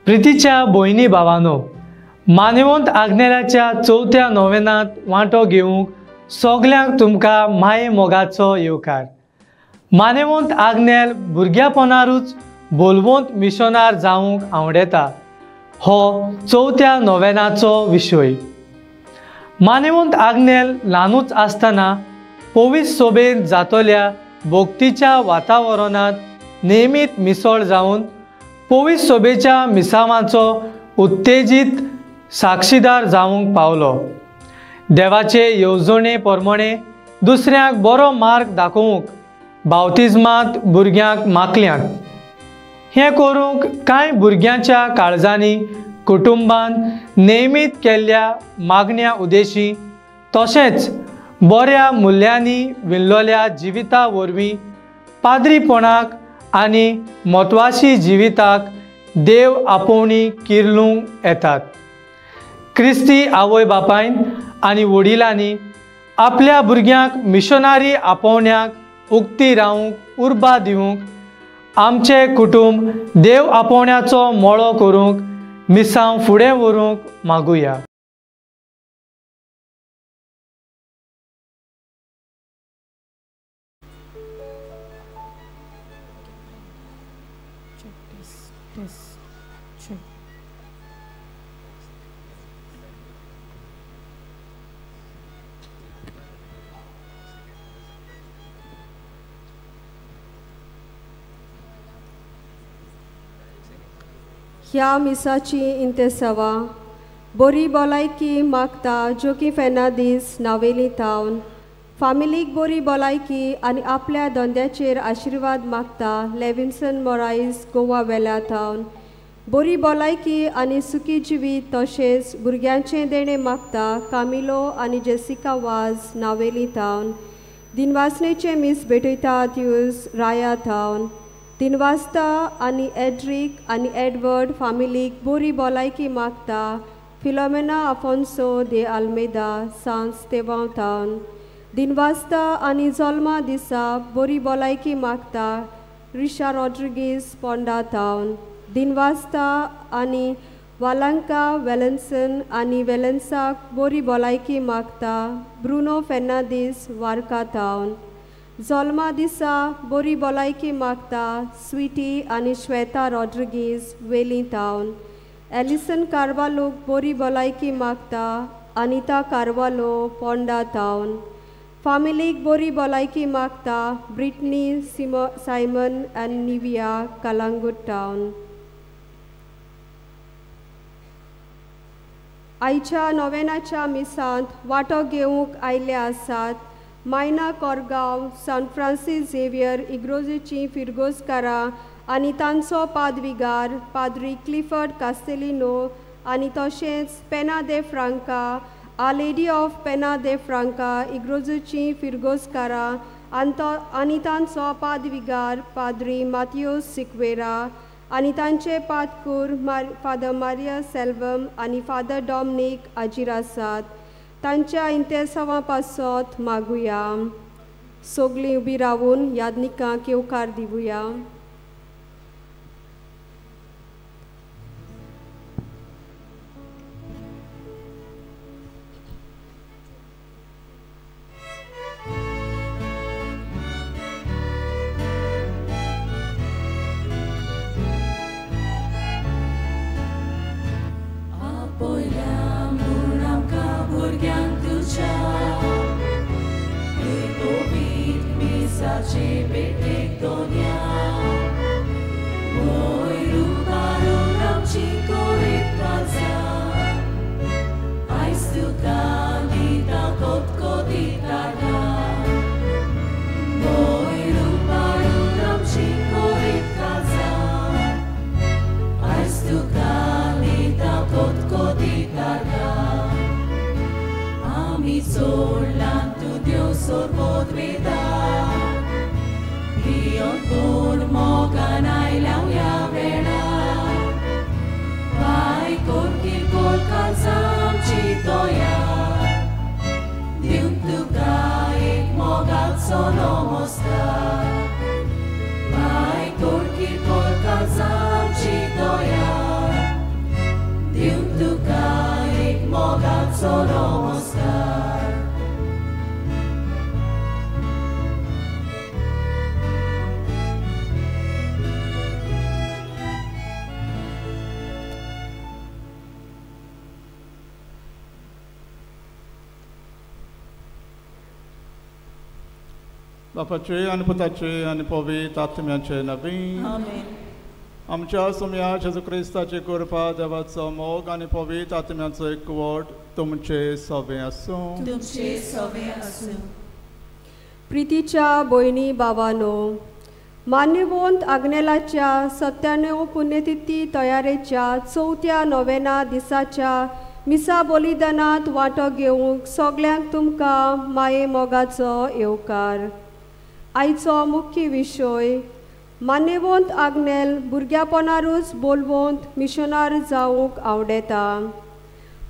प्रितीच्या भयणी भावानो, मानवंत आग्नेलाच्या चवथ्या नोवेनांत वांटो घेवंक सगल्यांक तुमकां माये मोगाचो येवकार। मानवंत आग्नेल भुरग्यापणारूच बोलवंत मिशनार जावंक आवडेता हो चवथ्या नोवेनाचो विशय। मानवंत आग्नेल ल्हानूच आसतना पवित्र सोबेन जातल्या भक्तीच्या वातावरणांत नेमीत मिसळ जावन पवित्र सोबेच्या मिसावांचो उत्तेजीत साक्षीदार जावंक पावलो। देवाचे येवजणे प्रमाणे दुसऱ्यांक बरो मार्ग दाखोवंक बावतिज्मांत भुरग्यांक मागल्यांत। हें करूंक कांय भुरग्यांच्या काळजांनी कुटुंबान नेमीत केल्ल्या मागण्या उद्देशी तशेंच बऱ्या मुल्यांनी विणलोल्या जिविता वरवीं पाद्रीपणाक आनी म्हत्वाशी जिविताक देव आपोवणी किर्लूंक येतात। क्रिस्ती आवय बापायन आनी वडिलांनी आपल्या भुरग्यांक मिशनारी आपोवण्याक उक्ती रावूंक उर्बा दिवंक आमचें कुटुंब देव आपोवण्याचो मळो करूंक मिसांव फुडें व्हरूंक मागुया। ह्या मिसाची इंतेसावा बोरी भलायकी मागता जोकी फेर्नादीस नावेली थावन फामिलीक बोरी भलायकी आनी आपल्या धंद्याचेर आशिर्वाद मागता लेविन्सन मोरायस गोवा वेल्या थावन बोरी भलायकी आनी सुखी जिवीत तशेंच भुरग्यांचें देणें मागता कामिलो आनी जेसिका वाज नावेली थावन दिनवासनेचें मीस भेटयता त्यूस राया थावन दिनवास्ता आनी एड्रीक आनी एडवर्ड फामिलीक बोरी भलायकी मागता फिलोमेना आफोन्सो दे आल्मेदा सांज तेवाव थावन दिनवास्ता आनी जल्मा दिसा बोरी भलायकी मागता रिशा रॉड्रिगीस पोंडा थावन दिनवास्ता आनी वालांका वेलन्सन आनी वेलन्साक बोरी भलायकी मागता ब्रुनो फेर्नादीस वार्का थावन जल्मा दिसा बोरी भलायकी मागता स्वीटी आनी श्वेता रॉड्रिगीज वेली थावन एलिसन कार्वालोक बोरी भलायकी मागता अनिता कार्वालो पोंडा थावन फामिलीक बोरी भलायकी मागता ब्रिटनी सायमन आनी निविया कलांगूट टावन। आयच्या नोवेनाच्या मिसांत वांटो घेवंक आयिल्ले आसात मायना कोरगांव सान फ्रांसीस झेवियर इग्रोजेची फिरगोजकारां आनी तांचो पादविगार पाद्री क्लिफर्ड कास्तेलिनो आनी तशेंच Pena de Franca our lady of Pena de Franca इग्रोजेची फिरगोजकारां आनी तांचो पादविगार पाद्री मातियोस सिक्वेरा आनी तांचे पादकूर फादर मारिया सेल्वम आनी फादर डॉमनीक हाजीर आसात। तांच्या इंतेसांवा पासत मागुया। सगळीं उबी रावून यादनिकांक येवकार दिवया। Vai, corchi, col calzam, ci toia. देवाचो नमस्कार. बापाचे आनी पुताचे आनी पवित्र आत्म्याचे नांवी आमेन. आमच्या सोम्या जेजू क्रिस्ताची कृपा, देवाचो मोग आनी पवित्र आत्म्याचो एकवट तुमचे सवे आसूं. तुमचे सवे आसूं. प्रितीच्या भयणी बाबानो, मान्यवंत आग्नेलाच्या 97 पुण्यतिथी तयारेच्या चवथ्या नोवेना दिसाच्या मिसा बलिदानांत वांटो घेवंक सगल्यांक तुमकां माये मोगाचो येवकार. आयचो मुख्य विशय मान्यवंत आग्नेल भुरग्यापणारूच बोलवंत मिशनार जावंक आवडेता.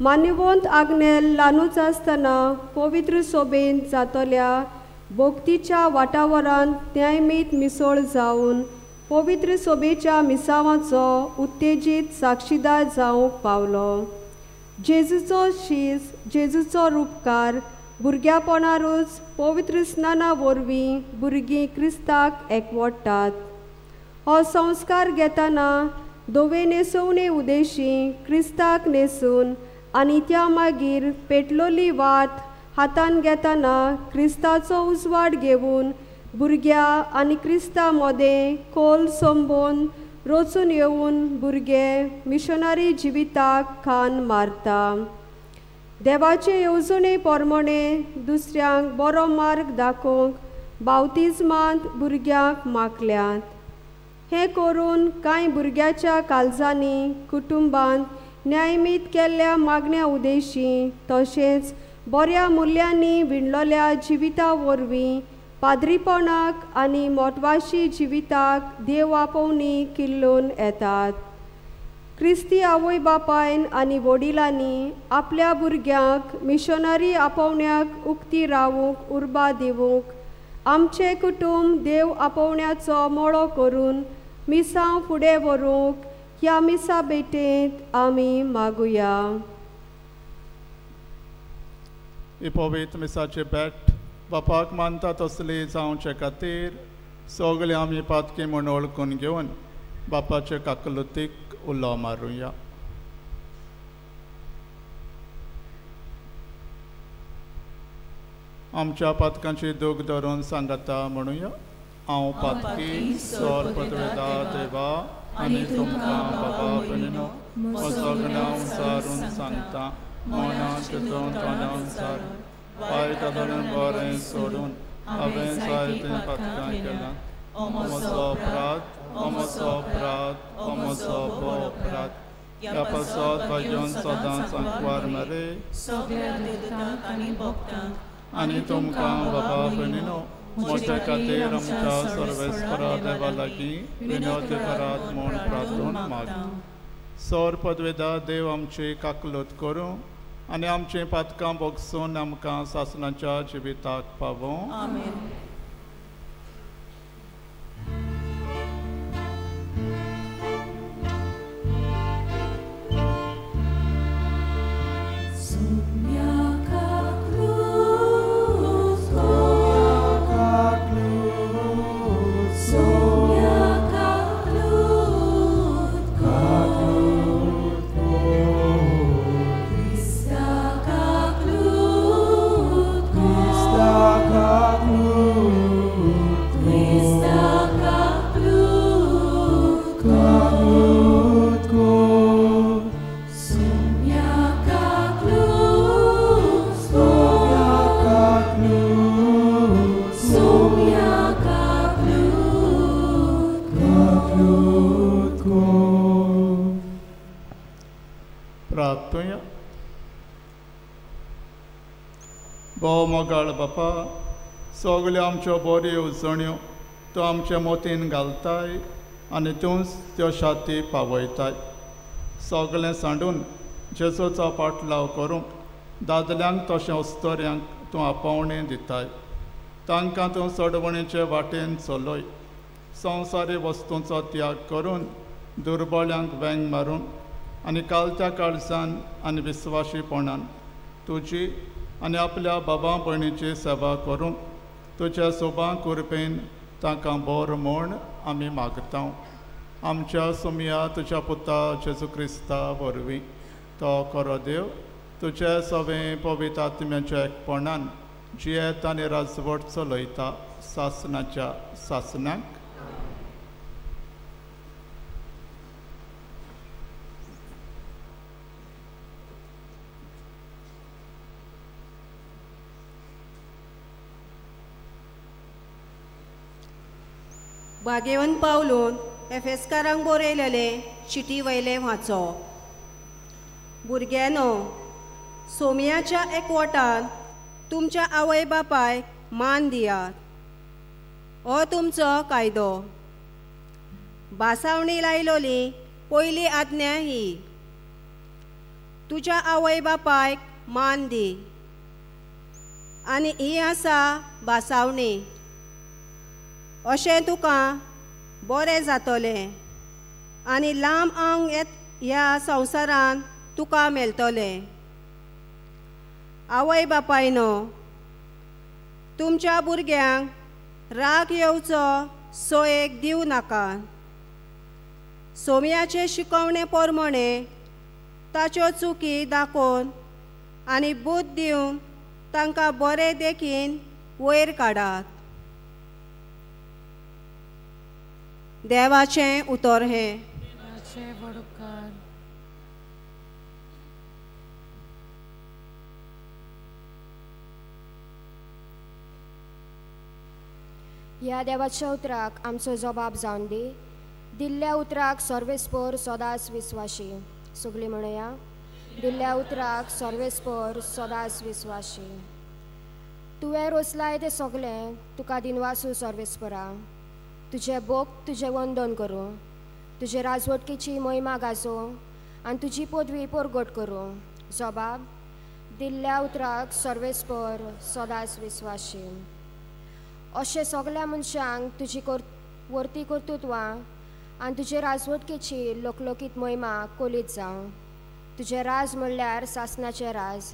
मान्यवंत आग्नेल ल्हानूच आसतना पवित्र सोबेंत जातल्या भक्तीच्या वातावरणांत न्यायमीत मिसळ जावन पवित्र सोबेच्या मिसावाचो उत्तेजीत साक्षीदार जावंक पावलो. जेजूचो शीस, जेजूचो रुपकार भुरग्यापणारूच पवित्र स्नाना वरवीं भुरगीं क्रिस्ताक एकवटात. हो संस्कार घेतना धवे न्हेसवणे उदेशी क्रिस्ताक न्हेसून आनी त्या मागीर पेटलोली वात हातान घेतना क्रिस्ताचो उजवाड घेवन भुरग्या आनी क्रिस्ता मदें खोल संबोन रचून येवन भुरगे मिशनरी जिविताक खान मारता. देवाचे येवजणे प्रमाणे दुसऱ्यांक बरो मार्ग दाखोवंक बावतिज्मांत भुरग्यांक मागल्यात. हें करून कांय भुरग्याच्या काळजांनी कुटुंबांत न्यायमीत केल्ल्या मागण्या उदेशी तशेंच बऱ्या मुल्यांनी विणलोल्या जिविता वरवीं पाद्रीपणाक आनी मोटवाशी जिविताक देव आपोवणी किल्लून येतात. क्रिस्ती आवय बापायन आनी वडिलांनी आपल्या भुरग्यांक मिशनरी आपोवण्याक उक्ती रावूंक उर्बा दिवंक आमचें कुटुंब देव आपोवण्याचो मळो करून मिसांव फुडें व्हरूंक ह्या मिसा भेटेंत आमी मागुया. ही पवित्र मिसाची भेट बापाक मानता तसली जावचे खातीर सगळे आमी पातकी म्हूण वळखून घेवन बापाचे काकलुतीक उलो मारुया. आमच्या पातकांची दूख धरून सांगता म्हणुया. हांव पातकी सोर पदवेदा देवा आनी तुमकां बाबा भयणीनो म्हजो गुन्यांव सारून सांगता. मना चिंतून तोंडान सारून वायट धरून बरें सोडून हांवें जायतीं पातकां केलां. म्हजो अपराध, म्हजो अपराध, म्हजो भोव अपराध. ह्या पासत भाग्योन सदांच आंकवार मरे सगळ्या देवतांक आनी भक्तांक आनी तुमकां बाबा भयणीनो म्हज्या खातीर आमच्या सर्वेस्परा देवा लागीं विनोद करात म्हूण प्रार्थून मागता. सौर पदवेदा देव आमची काकलूत करूं आनी आमचीं पातकां भोगसून आमकां सासणाच्या जिविताक पावों. आमेन. भोव मोगाळ बापा, सगल्यो आमच्यो बऱ्यो येवजण्यो तूं आमच्या मोतीन घालताय आनी तूंच त्यो शाती पावयताय. सगळें सांडून जेजूचो पाटलाव करूंक दादल्यांक तशें अस्तोऱ्यांक तूं आपोवणें दिताय. तांकां तूं चडवणेचे वाटेन चलय. संवसारी वस्तूंचो त्याग करून दुर्बळ्यांक वेंग मारून आनी कालत्या काळजान आनी विस्वाशीपणान तुजी आनी आपल्या बाबा भयणीची सेवा करूंक तुज्या सोबां कृपेन तांकां बरो म्हूण आमी मागता। आमच्या सोमया तुज्या पुता जेजू क्रिस्ता वरवीं तो खरो देव तुज्या सवें पवित्र आत्म्याच्या एकपणान जियेत आनी राजवट चलयता सासनाच्या सासनाक। भाग्यवंत पावलून एफेस्कारांक बरयलेले चिटी वयले वाचो। भुरग्यांनो, सोमयाच्या एकवटान तुमच्या आवय बापायक मान दियात, हो तुमचो कायदो। बासावणी लायलोली पयली आज्ञा ही, तुज्या आवय बापायक मान दी, आनी ही आसा बासावणी, अशें तुका बरें जातलें आनी लांब आंग ह्या संवसारान तुका मेळटलें। आवय बापायनो, तुमच्या भुरग्यांक राग येवचो सोयेक दिवं नाका। सोमयाचे शिकवणे प्रमाणे ताच्यो चुकी दाखोवन आनी बुद्द दिवन तांकां बरे देखीन वयर काडात। देवाचें उतर हें। ह्या देवाच्या उतराक आमचो जबाब जावन दी। दिल्ल्या उतराक सर्वेस्पोर सदांच विस्वाशी। सगळीं म्हणया, दिल्ल्या उतराक सर्वेस्पोर सदांच विस्वाशी। तुवें रोसलाय तें सगळें तुका दिनवासू सर्वेस्पोरा। तुजें भोग तुजें वंदन करूं, तुजे राजवटकेची महिमा गाजोवं आनी तुजी पदवी परगट करूं। जबाब दिल्ल्या उतराक सर्वेस्पोर सदांच विस्वाशी। अशें सगळ्या मनशांक तुजी वर्ती कर्तृत्वां आनी तुजे राजवटकेची लोकलोकीत महिमा कोलीत जावं। तुजें राज म्हणल्यार सासनाचें राज,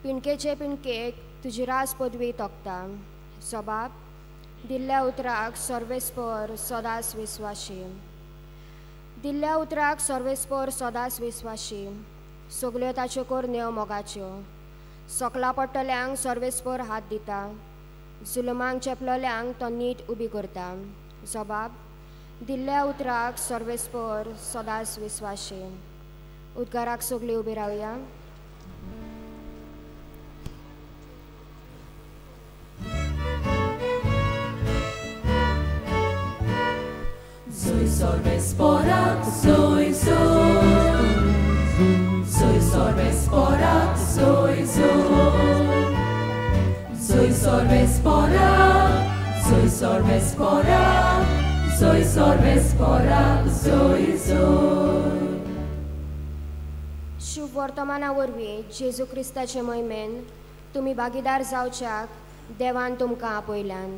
पिणकेचे पिणकेक तुजी राज पदवी तोखता। जबाब दिल्ल्या उतराक सर्वेस्पोर सदांच विस्वाशी। दिल्ल्या उतराक सर्वेस्पोर सदांच विस्वाशी। सगल्यो ताच्यो करण्यो मोगाच्यो। सकला पडटल्यांक सर्वेस्पोर हात दिता, जुलमांक चेपलोल्यांक तो नीट उबी करता। जबाब दिल्ल्या उतराक सर्वेस्पोर सदांच विस्वाशी। उद्गाराक सगळीं उबी रावया। Soy sorvespora, soy soy. Soy sorvespora, soy soy. Soy sorvespora, soy sorvespora, soy sorvespora, soy soy. शुभ वर्तमाना वरवीं जेजू क्रिस्ताचे महिमेन तुमी भागीदार जावच्याक देवान तुमकां आपयल्यान।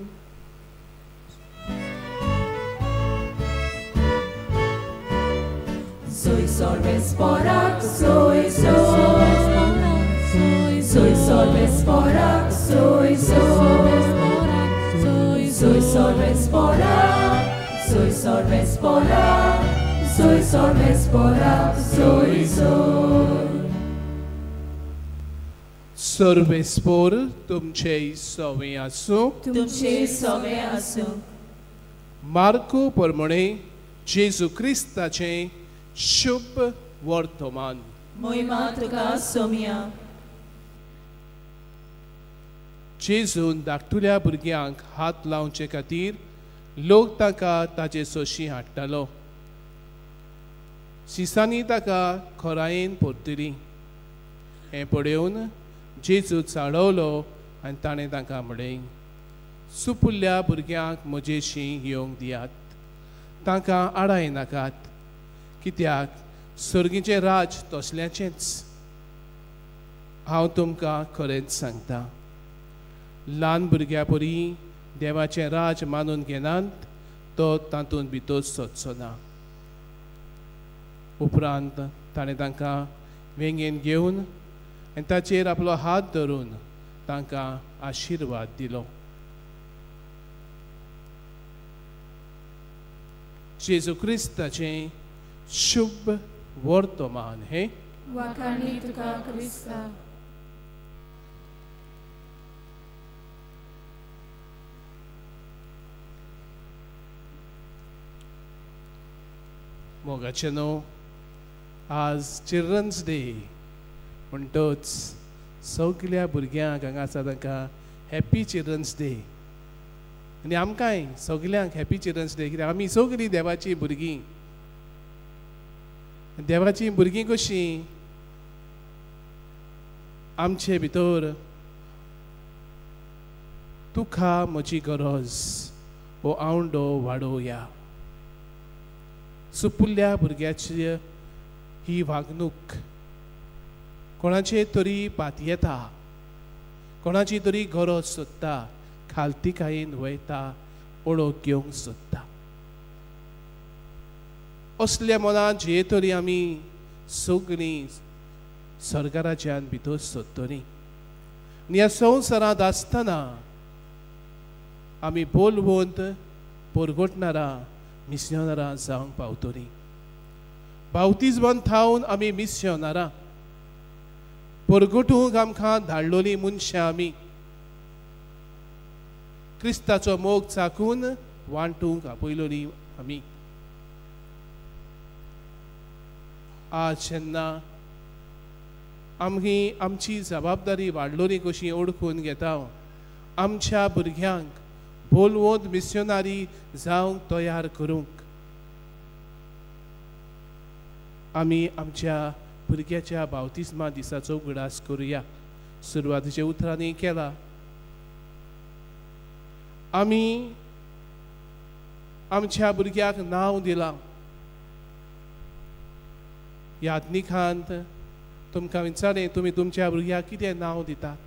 Soy sorvespora, soy soy. Soy sorvespora, soy soy. Soy sorvespora, soy sorvespora, soy sorvespora, soy soy. सर्वेस्पोर तुमचे सवे आसूं। तुमचे सवे आसूं। मार्को प्रमाणे जेजू क्रिस्ताचें शुभ वर्तमान। महिमा तुका सोम्या। जेजून धाकटुल्या भुरग्यांक हात लावचे खातीर लोक ताका ताजे सोशी हाडटालो। शिसांनी ताका खोरायेन परतली। हें पळोवन जेजू चाळवलो आनी ताणें तांकां म्हळें, सुपुल्ल्या भुरग्यांक म्हजेशी येवंक दियात, तांकां आडाय नाकात, कित्याक सर्गीचें राज तसल्याचेंच। हांव तुमकां खरेंच सांगता, ल्हान भुरग्यां परी देवाचें राज मानून घेनात तो तातूंत भितर सोदचो ना। उपरांत ताणें तांकां वेंगेन घेवन आनी ताचेर आपलो हात धरून तांकां आशिर्वाद दिलो. जेजू क्रिस्ताचें शुभ वर्तमान हें. वाखाणी तुका क्रिस्ता. मोगाचें न्हू, आज चिल्ड्रन्स डे म्हणटच सगल्या भुरग्यांक हांगा आसा तांकां हॅप्पी चिल्ड्रन्स डे आनी आमकांय सगल्यांक हॅप्पी चिल्ड्रन्स डे, कित्याक आमी सगलीं देवाचीं भुरगीं. देवाचीं भुरगीं कशीं आमचे भितर तुका म्हजी गरज हो आवंडो वाडोवया. सुपुल्ल्या भुरग्याची ही वागणूक कोणाचे तरी पातयेता, कोणाची तरी गरज सोदता, खालतिकायेन वयता, ओळख घेवंक सोदता. असल्या मनां जे तरी आमी सगळीं सरकाराच्यान भितर सोदतलीं आनी ह्या संवसारांत आसतना आमी बोलवंत परगटणारां मिस्योनारां जावंक पावतलीं. बावतिज्मान थावन आमी मिस्योनारां परगटूंक आमकां धाडलोलीं मनशां आमी क्रिस्ताचो मोग चाकून वांटूंक आपयलोलीं आमी. आज जेन्ना आमी आमची जबाबदारी वाडलोली कशी ओळखून घेता, आमच्या भुरग्यांक बोलवंत मिस्योनारी जावंक तयार करूंक आमी आमच्या भुरग्याच्या बावतिज्मा दिसाचो उगडास करुया. सुरवातीच्या उतरांनी केला आमी आमच्या भुरग्याक नांव दिलां. याज्ञिकांत तुमकां विचारलें, तुमी तुमच्या भुरग्याक कितें नांव दितात?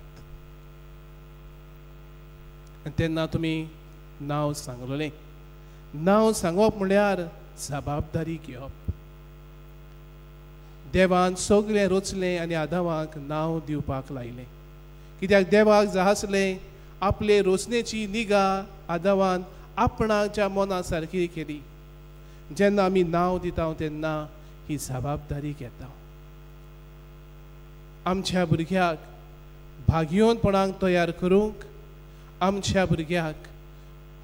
आनी तेन्ना तुमी नांव सांगलें. नांव सांगप म्हळ्यार जबाबदारी घेवप. देवान सगळें रचलें आनी आदावाक नांव दिवपाक लायलें, कित्याक देवाक जाय आसलें आपले रचनेची निगा आदावान आपणाच्या मना सारकी केली. जेन्ना आमी नांव दिता तेन्ना ही जबाबदारी घेता. आमच्या भुरग्याक भाग्यवंतपणाक तयार करूंक, आमच्या भुरग्याक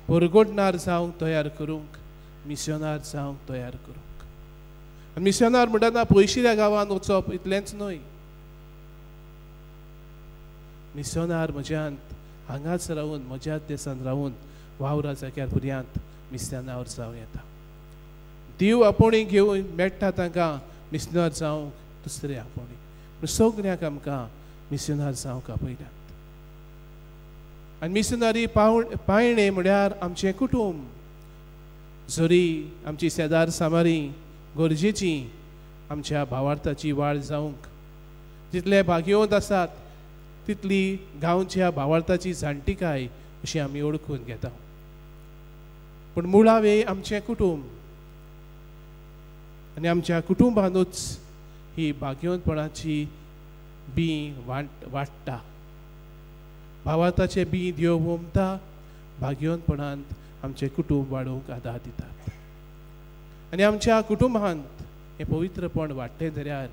परगटणार जावंक तयार करूंक, मिस्योनार जावंक तयार करूंक. मिस्योनार म्हणटना पयशिल्ल्या गांवांत वचप इतलेंच न्हय, मिस्योनार म्हज्यांत हांगाच रावून म्हज्याच देशांत रावून वावरा जाग्यार भुरग्यांत मिस्योनार जावं येता. देव आपोवणी घेवन मेळटा तांकां मिस्योनार जावंक दुसरे आपोवणी, पूण सगळ्यांक आमकां मिस्योनार जावंक आपयल्यात. आनी मिस्योनारी पायणे म्हळ्यार आमचें कुटूंब. जरी आमची शेजार सामारी गरजेची आमच्या भावार्थाची वाड जावंक जितले भाग्यवंत आसात तितली गांवच्या भावार्थाची जाणटिकाय अशी आमी ओळखून घेता. पूण मुळावें आमचें कुटूंब आनी आमच्या कुटुंबानूच ही भाग्यवंतपणाची बी वाडटा. भावार्थाचें बी देव होमता, भाग्यवंतपणांत आमचें कुटूंब वाडोवंक आदार दितात. आनी आमच्या कुटुंबांत हें पवित्रपण वाडटें जाल्यार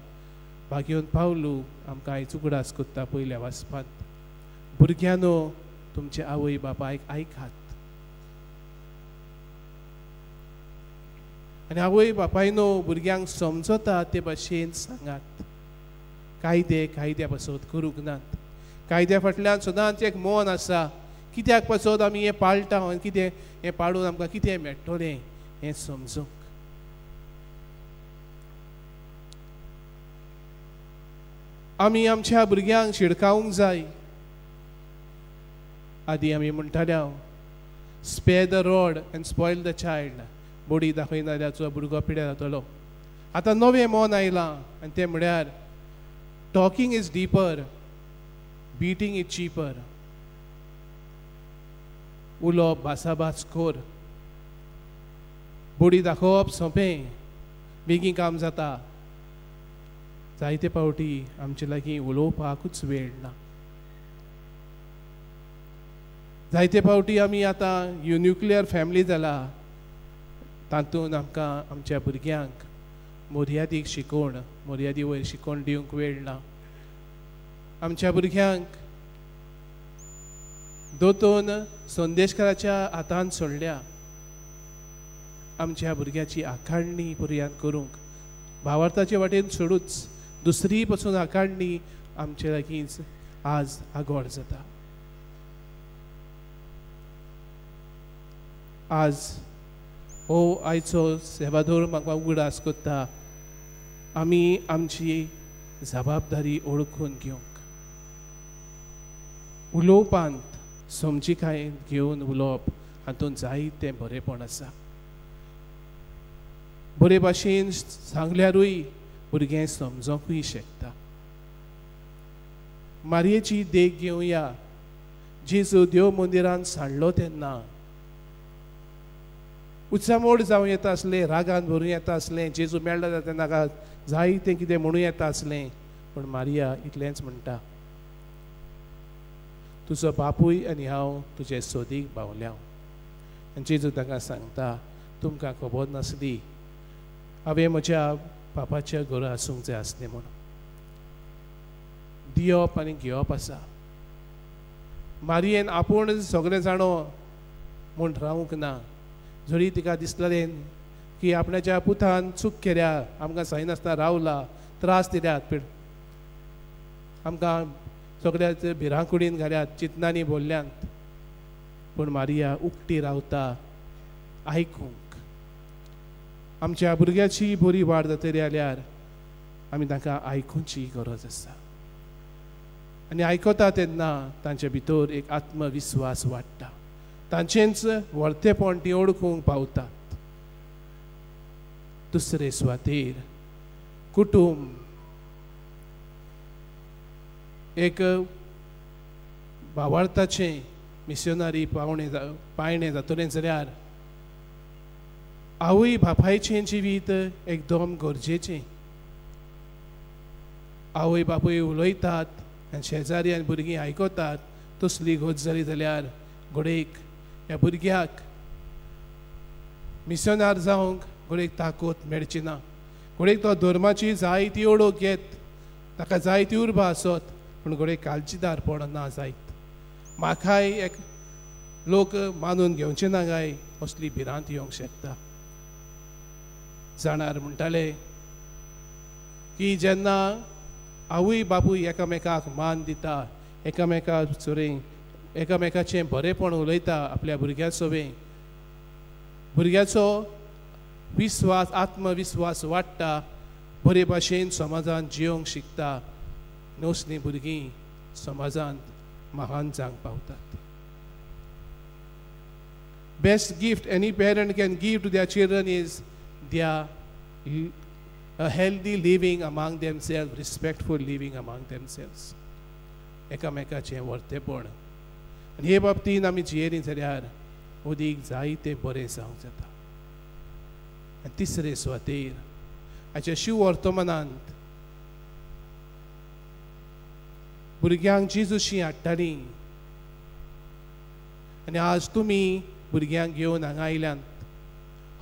भाग्यवंत पावलू आमकां आयज उगडास करता पयल्या वाचपांत, भुरग्यांनो तुमचे आवय बापायक आयकात. आनी आवय बापायनो भुरग्यांक समजता ते भाशेन सांगात. कायदे कायद्या पासत करूंक नात, कायद्या फाटल्यान सदांच एक मन आसा, कित्याक पासत आमी हें पाळटा आनी कितें हें पाळून आमकां कितें मेळटलें हें समजूंक. आमी आमच्या भुरग्यांक शिडकावंक जाय. आदी आमी म्हणटाले, spare the rod and spoil the child. बोडी दाखयना जाल्यार भुरगो पिड्यार जातलो. आतां नवें मन आयलां आनी तें म्हळ्यार talking is deeper, beating is cheaper. उलोवप भासाभास कर, बोडी दाखोवप सोंपें, बेगीन काम जाता. जायते पावटी आमचे लागीं उलोवपाकूच वेळ ना. जायते पावटी आमी आतां न्युक्लियर फॅमिली जाला, तातूंत आमकां आमच्या भुरग्यांक मर्यादीक शिकोवण, मर्यादी वयर शिकोवण दिवंक वेळ ना. आमच्या भुरग्यांक दोतोन संदेशकाराच्या हातान सोडल्या. आमच्या भुरग्याची आखाडणी पर्यंत करूंक भावार्थाचे वाटेन सोडूच दुसरी पसून आखाडणी आमचे लागींच आज आगोड जाता. आज हो आयचो सेवादोर म्हाका उगडास करता, आमी आमची जबाबदारी ओळखून घेवंक, उलोवपांत समजिकायेन घेवन उलोवप हातूंत जायतें बरेंपण आसा. बरे भाशेन सांगल्यारूय भुरगें समजोंकूय शकता. मारयेची देख घेवया. जेजू देव मंदिरान सांडलो तेन्ना उचामोड जावं येता आसलें, रागान भरूं येता आसलें, जेजू मेळ्ळा तेन्ना जायतें कितें म्हणूं येता आसलें, पूण मारिया इतलेंच म्हणटा, तुजो बापूय आनी हांव तुजे सोदीक पावल्या. आनी जेजू तांकां सांगता, तुमकां खबर नासली हांवें म्हज्या बापाच्या घरा आसूंक जाय आसलें म्हणून. दिवप आनी घेवप आसा. मारियेन आपूण सगळें जाणो म्हूण रावूंक ना. जरी तिका दिसलें की आपणाच्या पुतान चूक केल्या, आमकां सांगिनासतना रावला, त्रास दिल्यात, आमकां सगळ्याच भिरांकुडीन घाल्यात, चिंतनांनी भरल्यांत, पूण मारिया उकती रावता आयकूंक. आमच्या भुरग्याची बरी वाड जातली जाल्यार आमी तांकां आयकुची गरज आसा. आनी आयकता तेन्ना तांचे भितर एक आत्मविस्वास वाडटा, तांचेंच व्हरतेपण ती ओळखूंक पावतात. दुसरे सुवातेर कुटूंब एक भावार्थाचें मिशनरी पावणे पायणें जातलें जाल्यार आवय बापायचें जिवीत एकदम गरजेचें. आवय बापूय उलयतात आनी शेजारी आनी भुरगीं आयकतात, तसली गत जाली जाल्यार घडयेक ह्या भुरग्याक मिशनार जावंक घडयेक ताकद मेळची ना. घडयेक तो धर्माची जायती ओळख घेत, ताका जायती उर्बा आसत, पूण घडयेक काळजीदारपण ना जायत. म्हाकाय एक लोक मानून घेवचे ना काय असली भिरांत येवंक शकता. जाणार म्हणटाले की जेन्ना आवय बापूय एकामेकाक मान दिता, एकामेका चोरी एकामेकाचें बरेंपण उलयता आपल्या भुरग्या सोबें, भुरग्याचो विस्वास आत्मविस्वास वाडटा, बरे भाशेन समाजान जियोंक शिकता. नसलीं भुरगीं समाजांत महान जावंक पावतात. Best gift any parent can give to their children is their a healthy living among themselves, respectful living among themselves. एकामेकाचें वर्तेपण आनी हे बाबतीन आमी जियेलीं जाल्यार अदीक जायतें बरें जावंक जाता. आनी तिसरे सुवातेर हाच्या शिव वर्तमानांत भुरग्यांक जेजूशी हाडटालीं आनी आज तुमी भुरग्यांक घेवन हांगा आयल्यांत.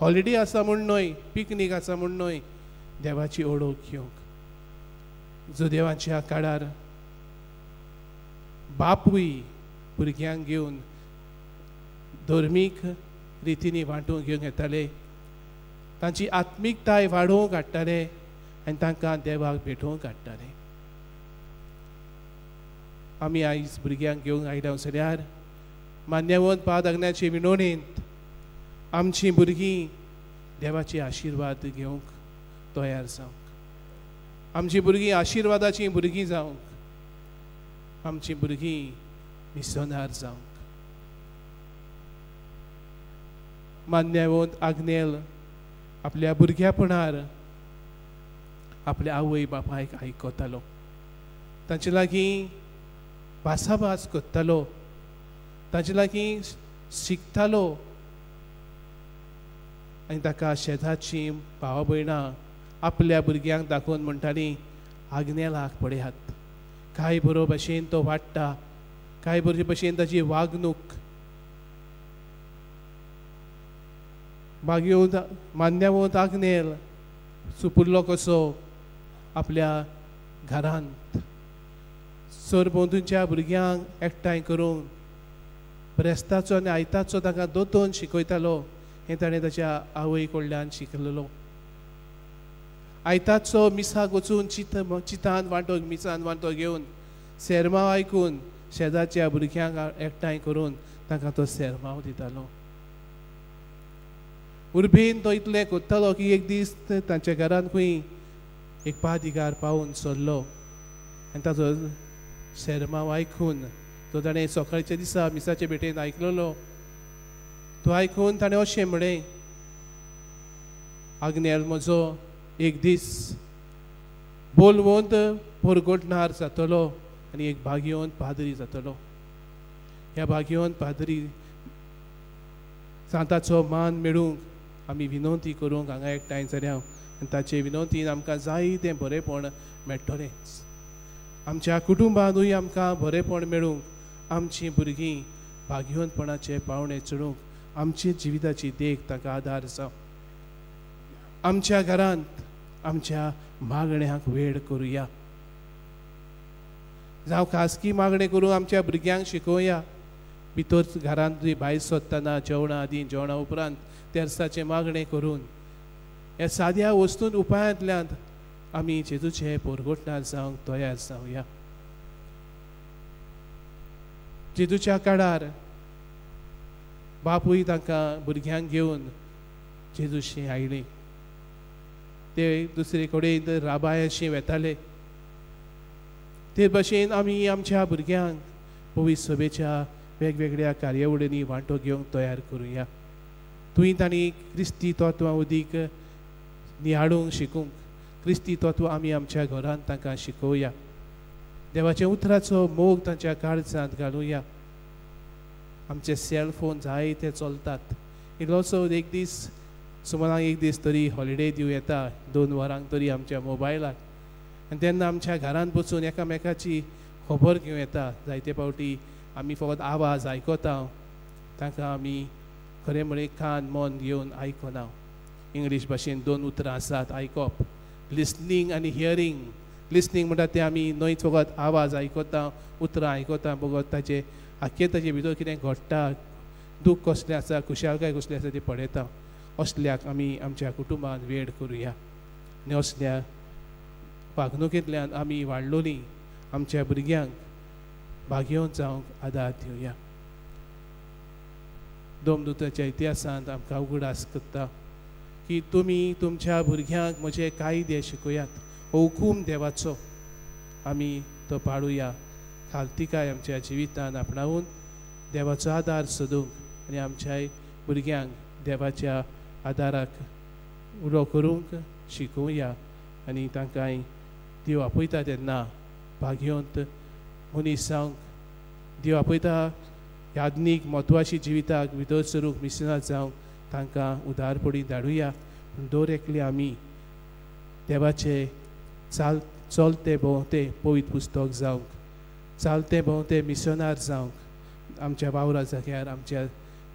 हॉलिडे आसा म्हूण न्हय, पिकनीक आसा म्हूण न्हय, देवाची ओळख घेवंक. जुदेवाच्या काळार बापूय भुरग्यांक घेवन धर्मीक रितींनी वांटून घेवंक येताले, तांची आत्मिकताय वाडोवंक हाडटाले आनी तांकां देवाक भेटोवंक हाडटाले. आमी आयज भुरग्यांक घेवंक आयल्या जाल्यार मान्यवंत पाद आज्ञाचे विनवणेंत आमचीं भुरगीं देवाचे आशिर्वाद घेवंक तयार जावंक, आमचीं भुरगीं आशिर्वादाचीं भुरगीं जावंक, आमचीं भुरगीं मिसनार जावंक. मान्यवंत आग्नेल आपल्या भुरग्यापणार आपल्या आवय बापायक आयकतालो, तांचे लागीं भासाभास करतालो, तांचे लागीं शिकतालो आनी ताका शेताची भावा भयणां आपल्या भुरग्यांक दाखोवन म्हणटालीं, आग्नेलाक पळयात, काय बरो भशेन तो वाडटा, काय बरे भशेन ताची वागणूक. मागीर मान्यवंत आग्नेल सुपुरलो कसो आपल्या घरांत सरभोंवतणच्या भुरग्यांक एकठांय करून ब्रेस्ताचो आनी आयताचो तांकां दोतोन शिकयतालो. हें ताणें ताच्या आवय कडल्यान शिकलेलो. आयताचो मिसाक वचून चितान वांटो मिसान वांटो घेवन सेरमाव आयकून शेजारच्या भुरग्यांक एकठांय करून तांकां तो सेरमाव दितालो. उर्बेन तो इतलें करतालो की एक दीस तांच्या घरांत खंय एक पादिगार पावून सरलो आनी ताचो सेरमाव आयकून तो ताणें सकाळच्या दिसा मिसाचे भेटेन आयकलेलो तो आयकून ताणें अशें म्हळें, आग्नेल म्हजो एक दीस बोलवंत पोरगोटणार जातलो आनी एक भाग्यवंत पाद्री जातलो. ह्या भाग्यवंत पाद्री सांताचो मान मेळूंक आमी विनवती करूंक हांगा एकठांय जाल्या आनी ताचे विनवतीन आमकां जाय तें बरेंपण मेळटलेंच. आमच्या कुटुंबानूय आमकां बरेंपण मेळूंक, आमचीं भुरगीं भाग्यवंतपणाचे पावणे चडूंक आमची जिविताची देख तांकां आदार जावं. आमच्या घरांत आमच्या मागण्यांक वेळ करुया, जावं खासगी मागणें करून आमच्या भुरग्यांक शिकोवया. भितर घरांत भायर सोदतना जेवणां आदीं जेवणा उपरांत तेर्साचें मागणें करून ह्या साद्या वस्तून उपायांतल्यान आमी जेजूचे पोरगोटणार जावंक तयार जावया. जेजूच्या काळार बापूय तांकां भुरग्यांक घेवन जेजूशी आयली. ते दुसरे कडेन राबायाशी वेताले. ते भशेन आमी आमच्या भुरग्यांक पवित्र सभेच्या वेगवेगळ्या कार्यावळींनी वांटो घेवंक तयार करुया. थंय तांणी क्रिस्ती तत्वां उदीक निहाळूंक शिकूंक, क्रिस्ती तत्वां आमी आमच्या घरांत तांकां शिकोवया. देवाच्या उतराचो मोग तांच्या काळजांत घालुया. आमचे सेलफोन जायते चलतात. इल्लोसो एक दीस सुमाराक एक दीस तरी हॉलिडे दिवं येता, 2 वरांक तरी आमच्या मोबायलाक, आनी तेन्ना आमच्या घरांत बसून एकामेकाची खबर घेवं येता. जायते फावटी आमी फकत आवाज आयकता, तांकां आमी खरें म्हळ्यार कान मन घेवन आयकना. इंग्लीश भाशेन 2 उतरां आसात आयकप, लिसनींग आनी हियरींग. लिसनींग म्हणटा तें आमी न्हय फकत आवाज आयकता, उतरां आयकता, बगत ताचे आख्खे ताचे भितर कितें घडटा, दूख कसलें आसा, खुशालकाय कसली आसा ती पळयता. असल्याक आमी आमच्या कुटुंबान वेळ करुया आनी असल्या वागणुकेंतल्यान आमी वाडलोलीं आमच्या भुरग्यांक भाग्यवंत जावंक आदार दिवया. दोमदूताच्या इतिहासांत आमकां उगडास करता की तुमी तुमच्या भुरग्यांक म्हजे कायदे शिकयात, हो हुकूम देवाचो आमी तो पाळुया. खालतिकाय आमच्या जिवितान आपणावन देवाचो आदार सोदूंक आनी आमच्या भुरग्यांक देवाच्या आदाराक उलो करूंक शिकोवया आनी तांकां देव आपयता तेन्ना भाग्यवंत मनीस जावंक, देव आपयता याज्ञीक म्हत्वाची जिविताक भितर सरूंक मिसनात जावंक तांकां उदारपणी धाडुया. पूण दर एकले आमी देवाचे चलते भोंवते पवित्र पुस्तक जावंक, चालते भोंवते मिशनार जावंक, आमच्या वावरा जाग्यार, आमच्या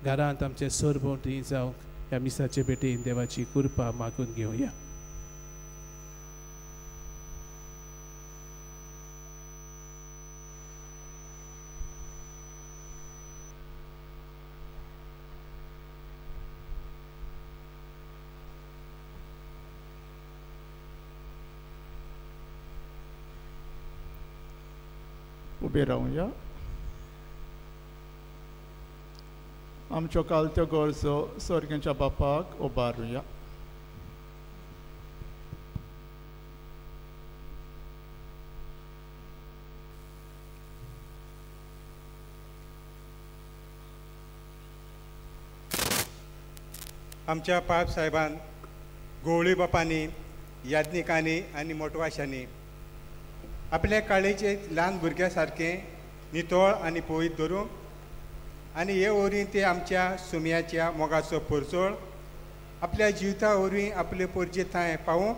घरांत, आमच्या सरभोंवतणी जावंक ह्या मिसाचे भेटेन देवाची कृपा मागून घेवया. उबे रावया. आमच्यो कालत्यो गरजो सर्गाच्या बापाक उबारुया. आमच्या पाप साहेबान, गोवळी बापांनी, याज्ञिकांनी आनी मोटवाशांनी आपल्या काळेचे ल्हान भुरग्या सारकें नितळ आनी पवित्र दवरूंक आनी हे वरवीं ते आमच्या सुमयाच्या मोगाचो परजळ आपल्या जिविता वरवीं आपले पोरजे थंय पावोवंक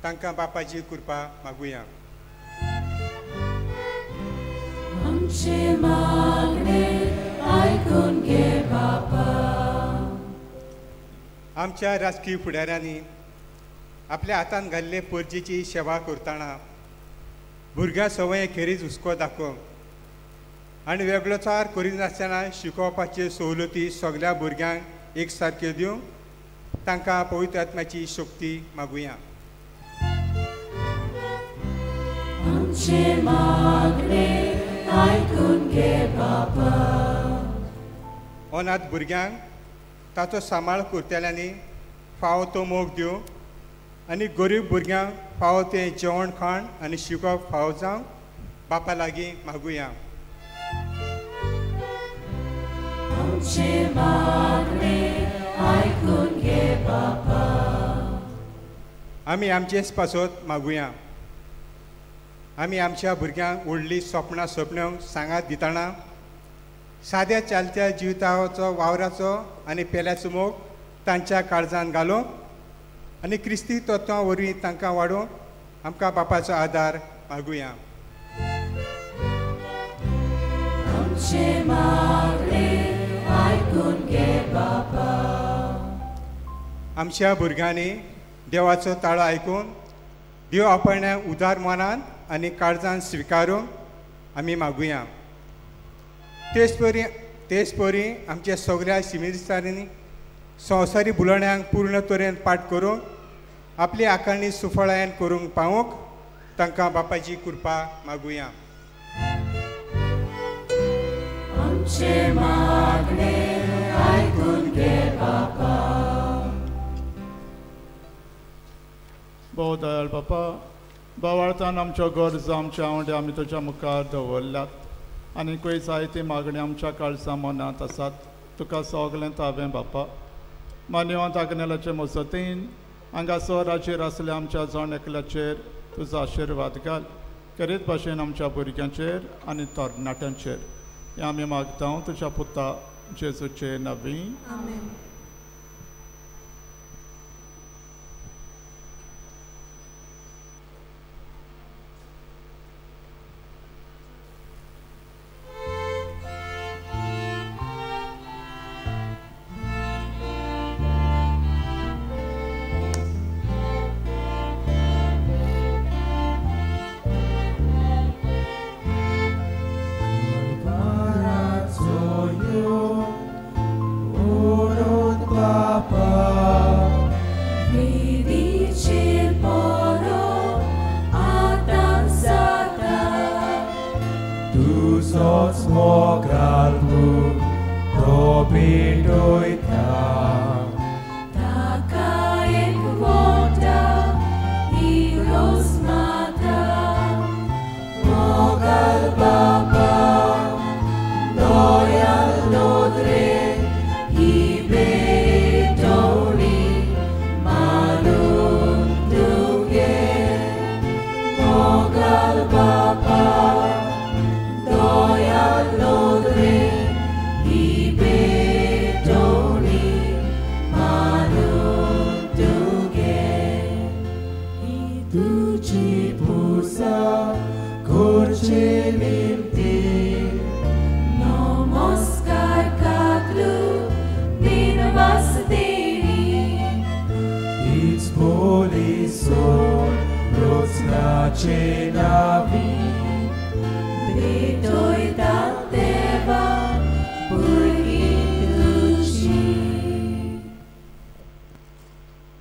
तांकां बापाची कृपा मागुया. आमचे मागणे आयकून घे बापा. आमच्या राजकीय फुडाऱ्यांनी आपल्या हातान घाल्ले परजेची सेवा करतना भुरग्यां सवंय खेरीज हुस्को दाखोवंक आनी वेगळोचार करिनासतना शिकोवपाच्यो सवलती सगळ्या भुरग्यांक एक सारक्यो दिवंक तांकां पवित्र आत्म्याची शक्ती मागुया. आमचे मागणे आयकून घे बापा. अनाथ भुरग्यांक ताचो सांबाळ करतल्यांनी फावो तो मोग दिवंक आनी गरीब भुरग्यांक फावो तें जेवण खाण आनी शिकप फावो जावंक बापा लागीं मागुया. आमचे मागणे आयकून घे बापा. आमी आमचेच पासत मागुया. आमी आमच्या भुरग्यांक व्हडलीं सपनां सपण्यांक सांगात दितना साद्या चालत्या जिविताचो वावराचो आनी पेल्याचो मोग तांच्या काळजान घालूंक आनी क्रिस्ती तत्वां वरवीं तांकां वाडोवंक आमकां बापाचो आदार मागुया. आमचे मागणे आयकून घे बापा. आमच्या भुरग्यांनी देवाचो ताळो आयकून देव आपण्या उदार मनान आनी काळजान स्विकारूंक आमी मागुया. तेच परी आमच्या सगळ्या शिमिरिस्तांनी संवसारी बुलवण्यांक पूर्ण तरेन पाठ करूंक आपली आकारणी सुफळायन करूंक पावूंक तांकां बापाची कृपा मागुया. आमचे मागणे आयकून घे बापा. भोव दयाळ बापा, बोवाळतान आमच्यो गरजो आमच्या आंवडे आमी तुज्या मुखार दवरल्यात आनीकूय जायती मागणी आमच्या काळजा मनांत आसात. तुका सगळें तावें बापा. मान्यवंत आग्नेलाचे मजतीन हांगासर हाजीर आसल्या आमच्या जण एकल्याचेर तुजो आशिर्वाद घाल, करीत भाशेन आमच्या भुरग्यांचेर आनी तरणाट्यांचेर. हें आमी मागता तुज्या पुता जेजूचे नवी. आमेन.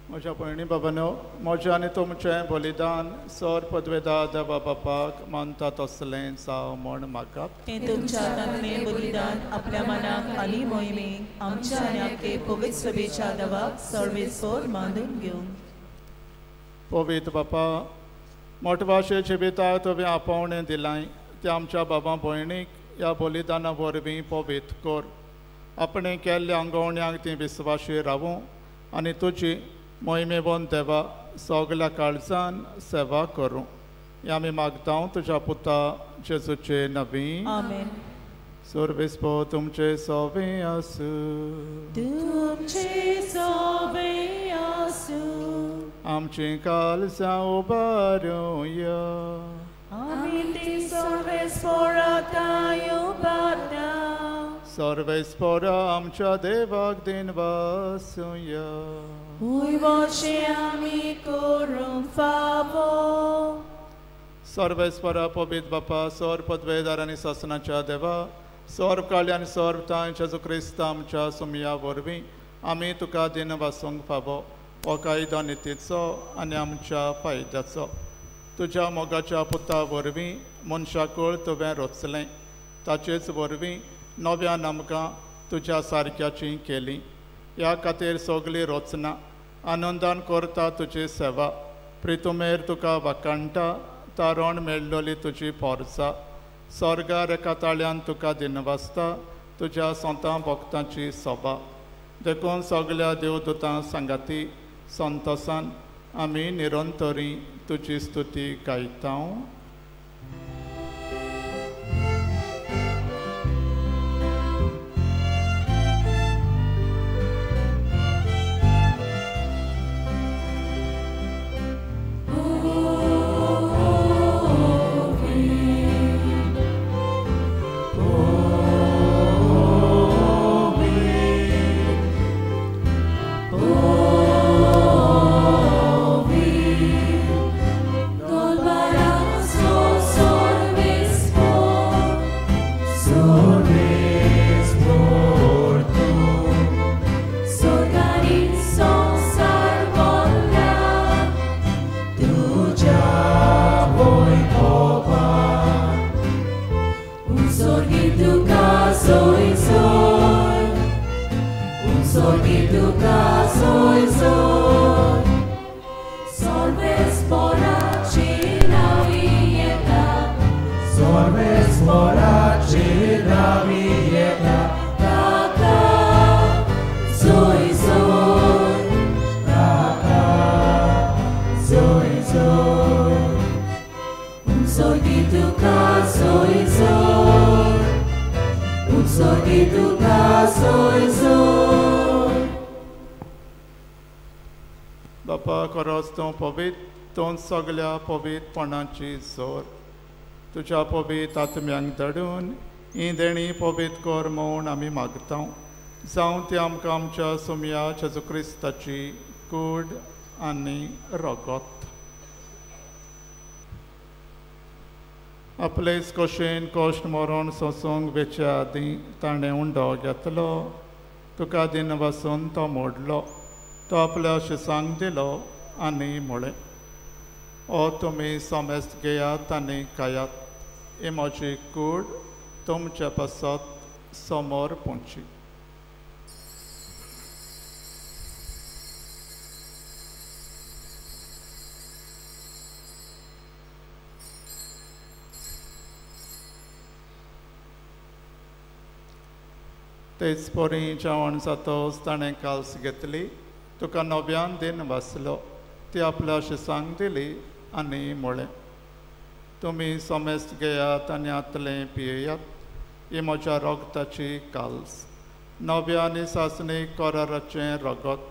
म्हज्या भयणी बाबांनो, म्हजें आनी तुमचें बलिदान सर पदवेदा देवा बापाक मानता तसलें जावं म्हण मागात. तें तुमच्या हातांतलें बलिदान आपल्या मनाक आनी मोहिमेक आमच्या आनी आपले पवित्र सभेच्या देवाक सर्वेस्पर मानून घेवन. पवित्र बापा, मोटवाशे जिविताक तुवें आपोवणें दिलां तें आमच्या बाबा भयणीक ह्या बलिदाना वरवीं पवित्र कर. आपणें केल्ल्या आंगवण्यांक ती विस्वाशी रावूं आनी तुजी मोहिमेवन देवा सगल्या काळजान सेवा करूं. हें आमी मागता तुज्या पुता जेजूचे नवी. आमेन. सर्वेस्पर तुमचे सोवे आसूं. तुमचे सोवे आसूं. आमची कालसां उबारुया. आमी ती सर्वेस्पोराक उबारता. सर्वेस्पोरा आमच्या देवाक दिनवासुया. उयवशें आमी करूंक फावो. सर्वेस्परा पवित्र बापा, सर्व पदवेदार आनी सासनाच्या देवा, सर्व काळी आनी सर्व तांय जेजू क्रिस्त आमच्या सुमया वरवीं आमी तुका दिनवासूंक फावो. हो कायदो नितीचो आनी आमच्या फायद्याचो. तुज्या मोगाच्या पुता वरवीं मनशाकूळ तुवें रचलें, ताचेच वरवीं नव्यान आमकां तुज्या सारक्याची केली. ह्या खातीर सगळी रचना आनंदान करता तुजी सेवा. प्रितुमेर तुका वाखाणटा, तारण मेळ्ळोली तुजी पोरसा. स्वर्गार एका ताळ्यान तुका दिनवासता, तुज्या सोंतां भक्तांची सभा. देखून सगल्या देवदूतां सांगाती संतोसान आमी निरंतरी तुजी स्तुती गायता. बापा खरोच तूं पवित्र, तूं सगल्या पवित्रपणाची जोर. तुज्या पवित्र आत्म्यांक धाडून ही देणी पवित्र कर म्हूण आमी मागता. जावं ती आमकां आमच्या सुमया जेजू क्रिस्ताची कूड आनी रगत. आपलेच कशेन कश्ट मरण सोंसूंक वेचे आदीं ताणें उंडो घेतलो, तुका दिनवासून तो मोडलो, तो आपल्या शिसांक दिलो आनी म्हळें, ओ तुमी समेस्त घेयात आनी खायात, ही म्हजी कूड तुमचे पासत समोर पोंची. तेच परी जेवण जातच ताणें काल्स घेतली, तुका नव्यान दिन वाचलो, ती आपल्या शिसांक दिली आनी म्हळें, तुमी समेस्त घेयात आनी आतलें पियेयात, ही म्हज्या रगताची काल्स, नव्या आनी सासणीक कराराचें रगत,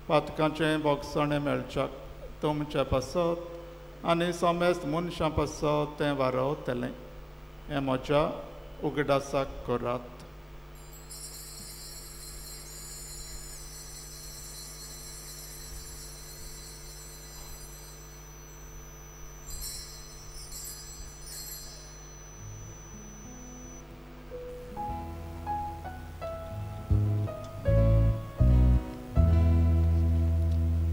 पातकांचें भोगसणें मेळच्याक तुमचे पासत आनी समेस्त मनशां पासत तें वारवतलें. हें म्हज्या उगडासाक करात.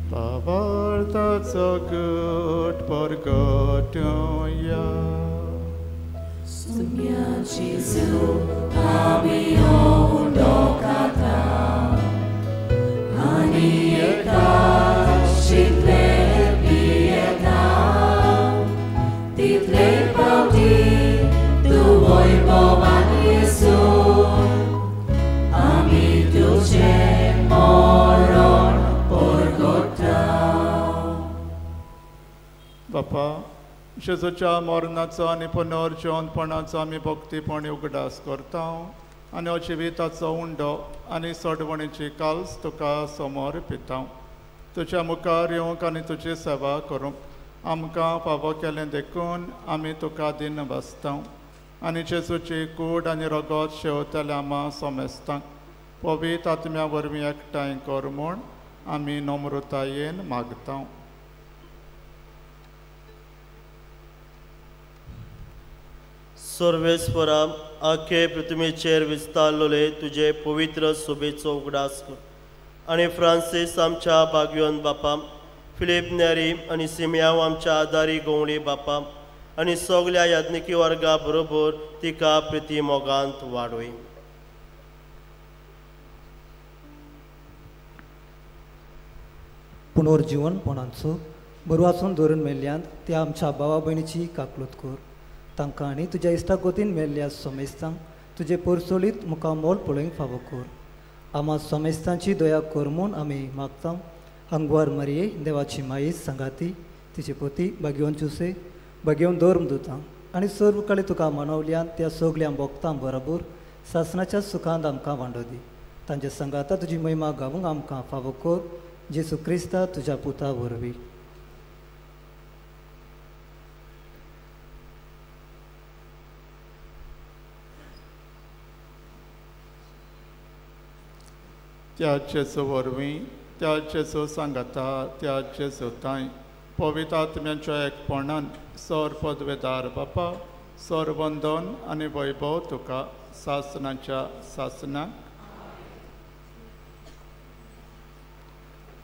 भावार्थाचो गट परगटुया. सुम्या जेजू आमी उंडो खाता आनी एका शितले पियेता, तितले पावटी तूं वैभवान येसू, आमी तुजें मरण परगटा. बापा, जेजूच्या मरणाचो आनी पुनर्जिवंतपणाचो आमी भक्तीपणी उगडास करता आनी हो जिविताचो उंडो आनी सोडवणीची काल्स तुका समोर पिता. तुज्या मुखार येवंक आनी तुजी सेवा करूंक आमकां फावो केलें देखून आमी तुका दिन बसता आनी जेजूची कूड आनी रगत शेवतल्या आमा सोमेस्तांक पवित्र आत्म्या वरवीं एकठांय कर म्हूण आमी नम्रतायेन मागता. सर्वेस्परा आखे पृथ्वीचेर विस्तारलेले तुजे पवित्र सोबेचो उगडास कर आनी फ्रांसीस आमच्या बागयोन बापा, फिलीप नेरी आनी सिमयाव आमच्या आदारी गवळी बापा आनी सगल्या याज्ञिकी वर्गा बरोबर तिका प्रिती मोगांत वाडोय. पुनर्जीवनपणाचो बरवाचून धरून मेल्ल्यान त्या आमच्या भावा भयणीची काकलूत कर. तांकां आनी तुज्या इश्टागतीन मेल्ल्या सोमेस्तांक तुजे परसोलीत मुखार मोल पळोवंक फावो कर. आमा सोमेस्तांची दया कर म्हूण आमी मागता. अंगवार मारये देवाची माई सांगाती तिचे पोती बागेवन चुसे बागेवन धर्म दुतां आनी सर्व कडेन तुका मनवल्यान त्या सगल्या भोगतां बरोबर सासणाच्या सुखांत आमकां वांडो दी. तांच्या सांगाता तुजी महिमा गावूंक आमकां फावो कर. जेसू क्रिस्ता तुज्या पुता वरवीं. त्या जेजू वरवीं, त्या जेजू सांगाता, त्या जेजू तांय पवित्र आत्म्यांच्या एकपणान सर पदवेदार बापा, सर वंदन आनी वैभव तुका सासणाच्या सासणाक.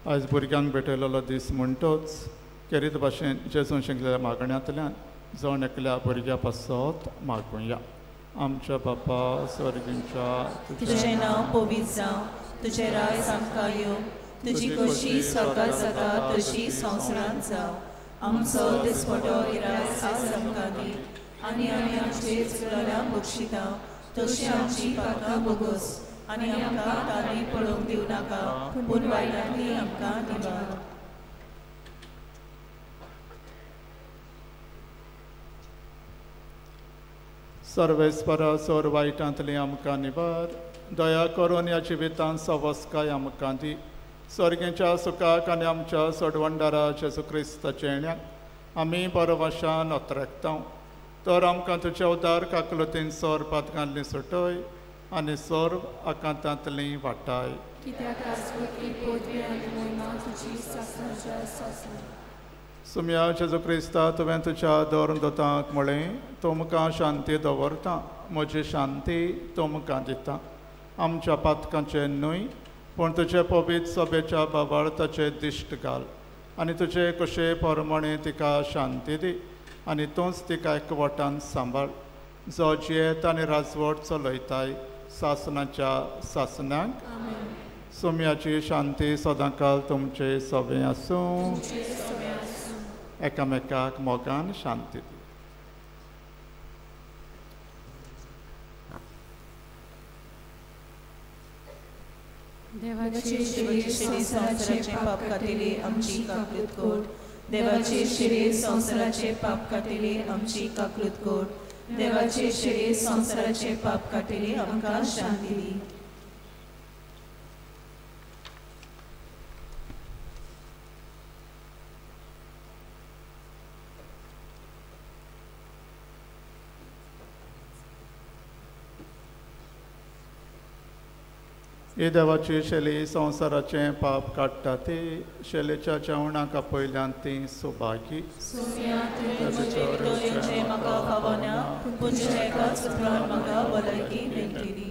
आयज भुरग्यांक भेटयलेलो दीस म्हणटोच केरीत भाशेन जेजून शिकलेल्या मागण्यांतल्यान जण एकल्या भुरग्या पासत मागुया. आमच्या बापा स्वर्गींच्या, तुजें नांव पवित्र जावं, तुजें राज आमकां येवं, तुजी खोशी स्वर्गांत जाता तशी संवसारांत जावं. आमचो दिसपटो इराज आज आमकां दी आनी आमी आमचे चुकलेल्यांक बक्षिता तशी आमची पातकां भोगोस आनी आमकां तांणी पळोवंक दिवं नाका पूण वायटांतली आमकां निवार. सर्वेस्परा सोर वायटांतली आमकां निवार. दया करून ह्या जिवितांत सवस्काय आमकां दी. स्वर्गेच्या सुखाक आनी आमच्या सोडवंडारा जेजू क्रिस्ताच्या येण्याक आमी बरोवशान अत्रेकता. तर आमकां तुज्या उदार काकलुतीन सोर पातकांतली सुटय आनी सोर आकांतांतली वाटाय. सुम्या जेजू क्रिस्ता, तुवें तुज्या धर्म दोतांक म्हळें, तुमकां शांती दवरता, म्हजी शांती तुमकां दिता. आमच्या पातकांचें न्हय पूण तुजे पवित्र सभेच्या बाबार्थाचे दिश्ट घाल आनी तुजे कशे परमणे तिका शांती दी आनी तूंच तिका एकवटान सांबाळ, जो जियेत आनी राजवट चलयताय सासणाच्या सासणाक. सुम्याची शांती सदांकाल तुमचे सभे आसूं. एकामेकाक मोगान शांती दी. देवाचे शरीर संवसाराचे पाप कातिले आमची काकूत कर. देवाचे शरीर संवसाराचे पाप कातिले आमची काकूत कर. देवाचे शरीर संवसाराचे पाप कातिले आमकां शांती दी. ही देवाची शैली संवसाराचें पाप काडटा ती शैलीच्या जेवणाक आपयल्यान ती सुभागी. म्हाका फावना पूण एकाच उपरांत म्हाका भलायकी मेळटली.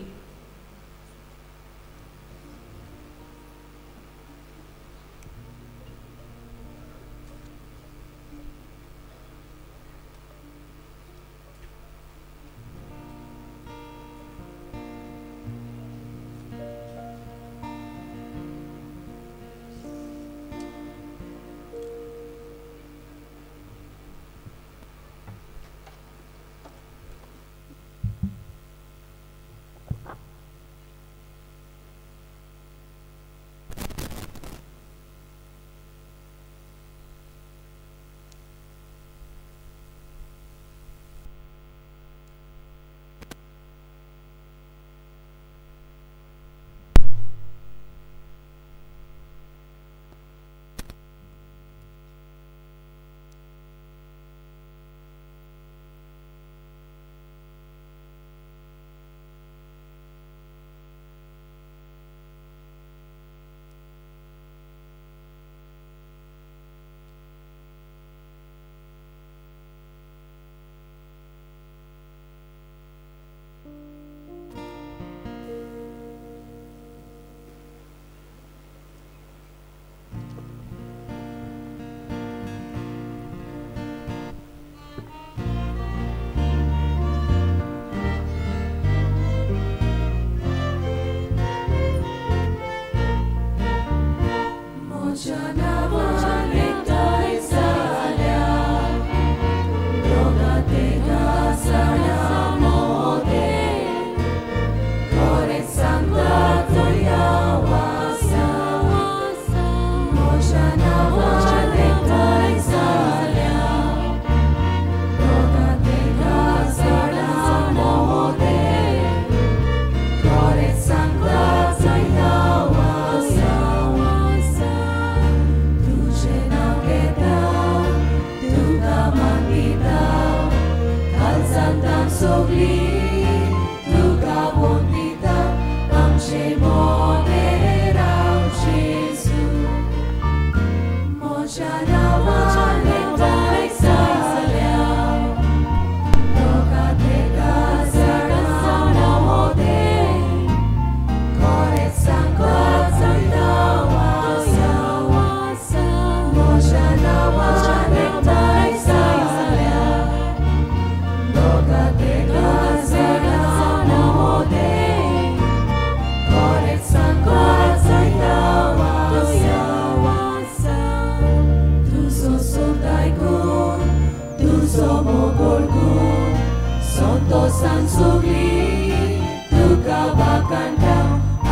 संतोषान सगळीं तुका वाखाणटा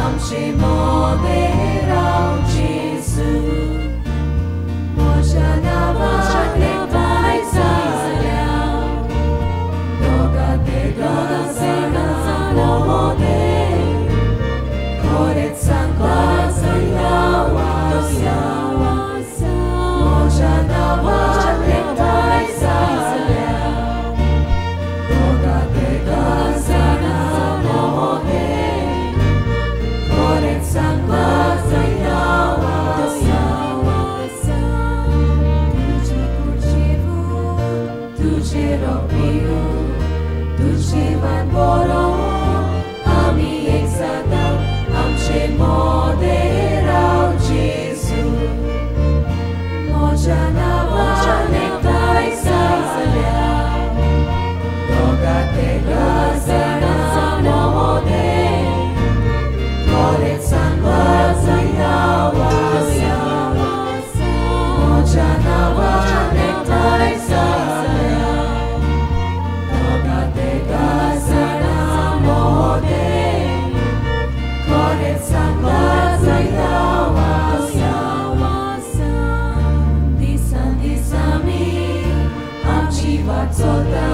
आमचे मोदें राव जेजू. म्हज्या नांवान एकठांय जाल्या दोगां तेगां जाणां मोदें खरेंच सांगता थंय हांव आसा. म्हज्या नांवान एकठांय जाल्या दोगां तेगां जाणां मोदें खरेंच सांगता थंय हांव आसा. तुजी कूड जेवून तुजें रोग पिवन तुजें वान बरोवन आमी एक जाता आमचे मोदें राव जेजू. म्हज्या नांवान एकठांय जाल्या दोगां तेगां जाणां मोदें खरेंच सांगता थंय हांव आसा. म्हज्या नांवान एकठांय जाल्या दोगां तेगां जाणां मोदें खरेंच सांगता थंय हांव आसा. दिसान दीस आमी आमची वाट चलता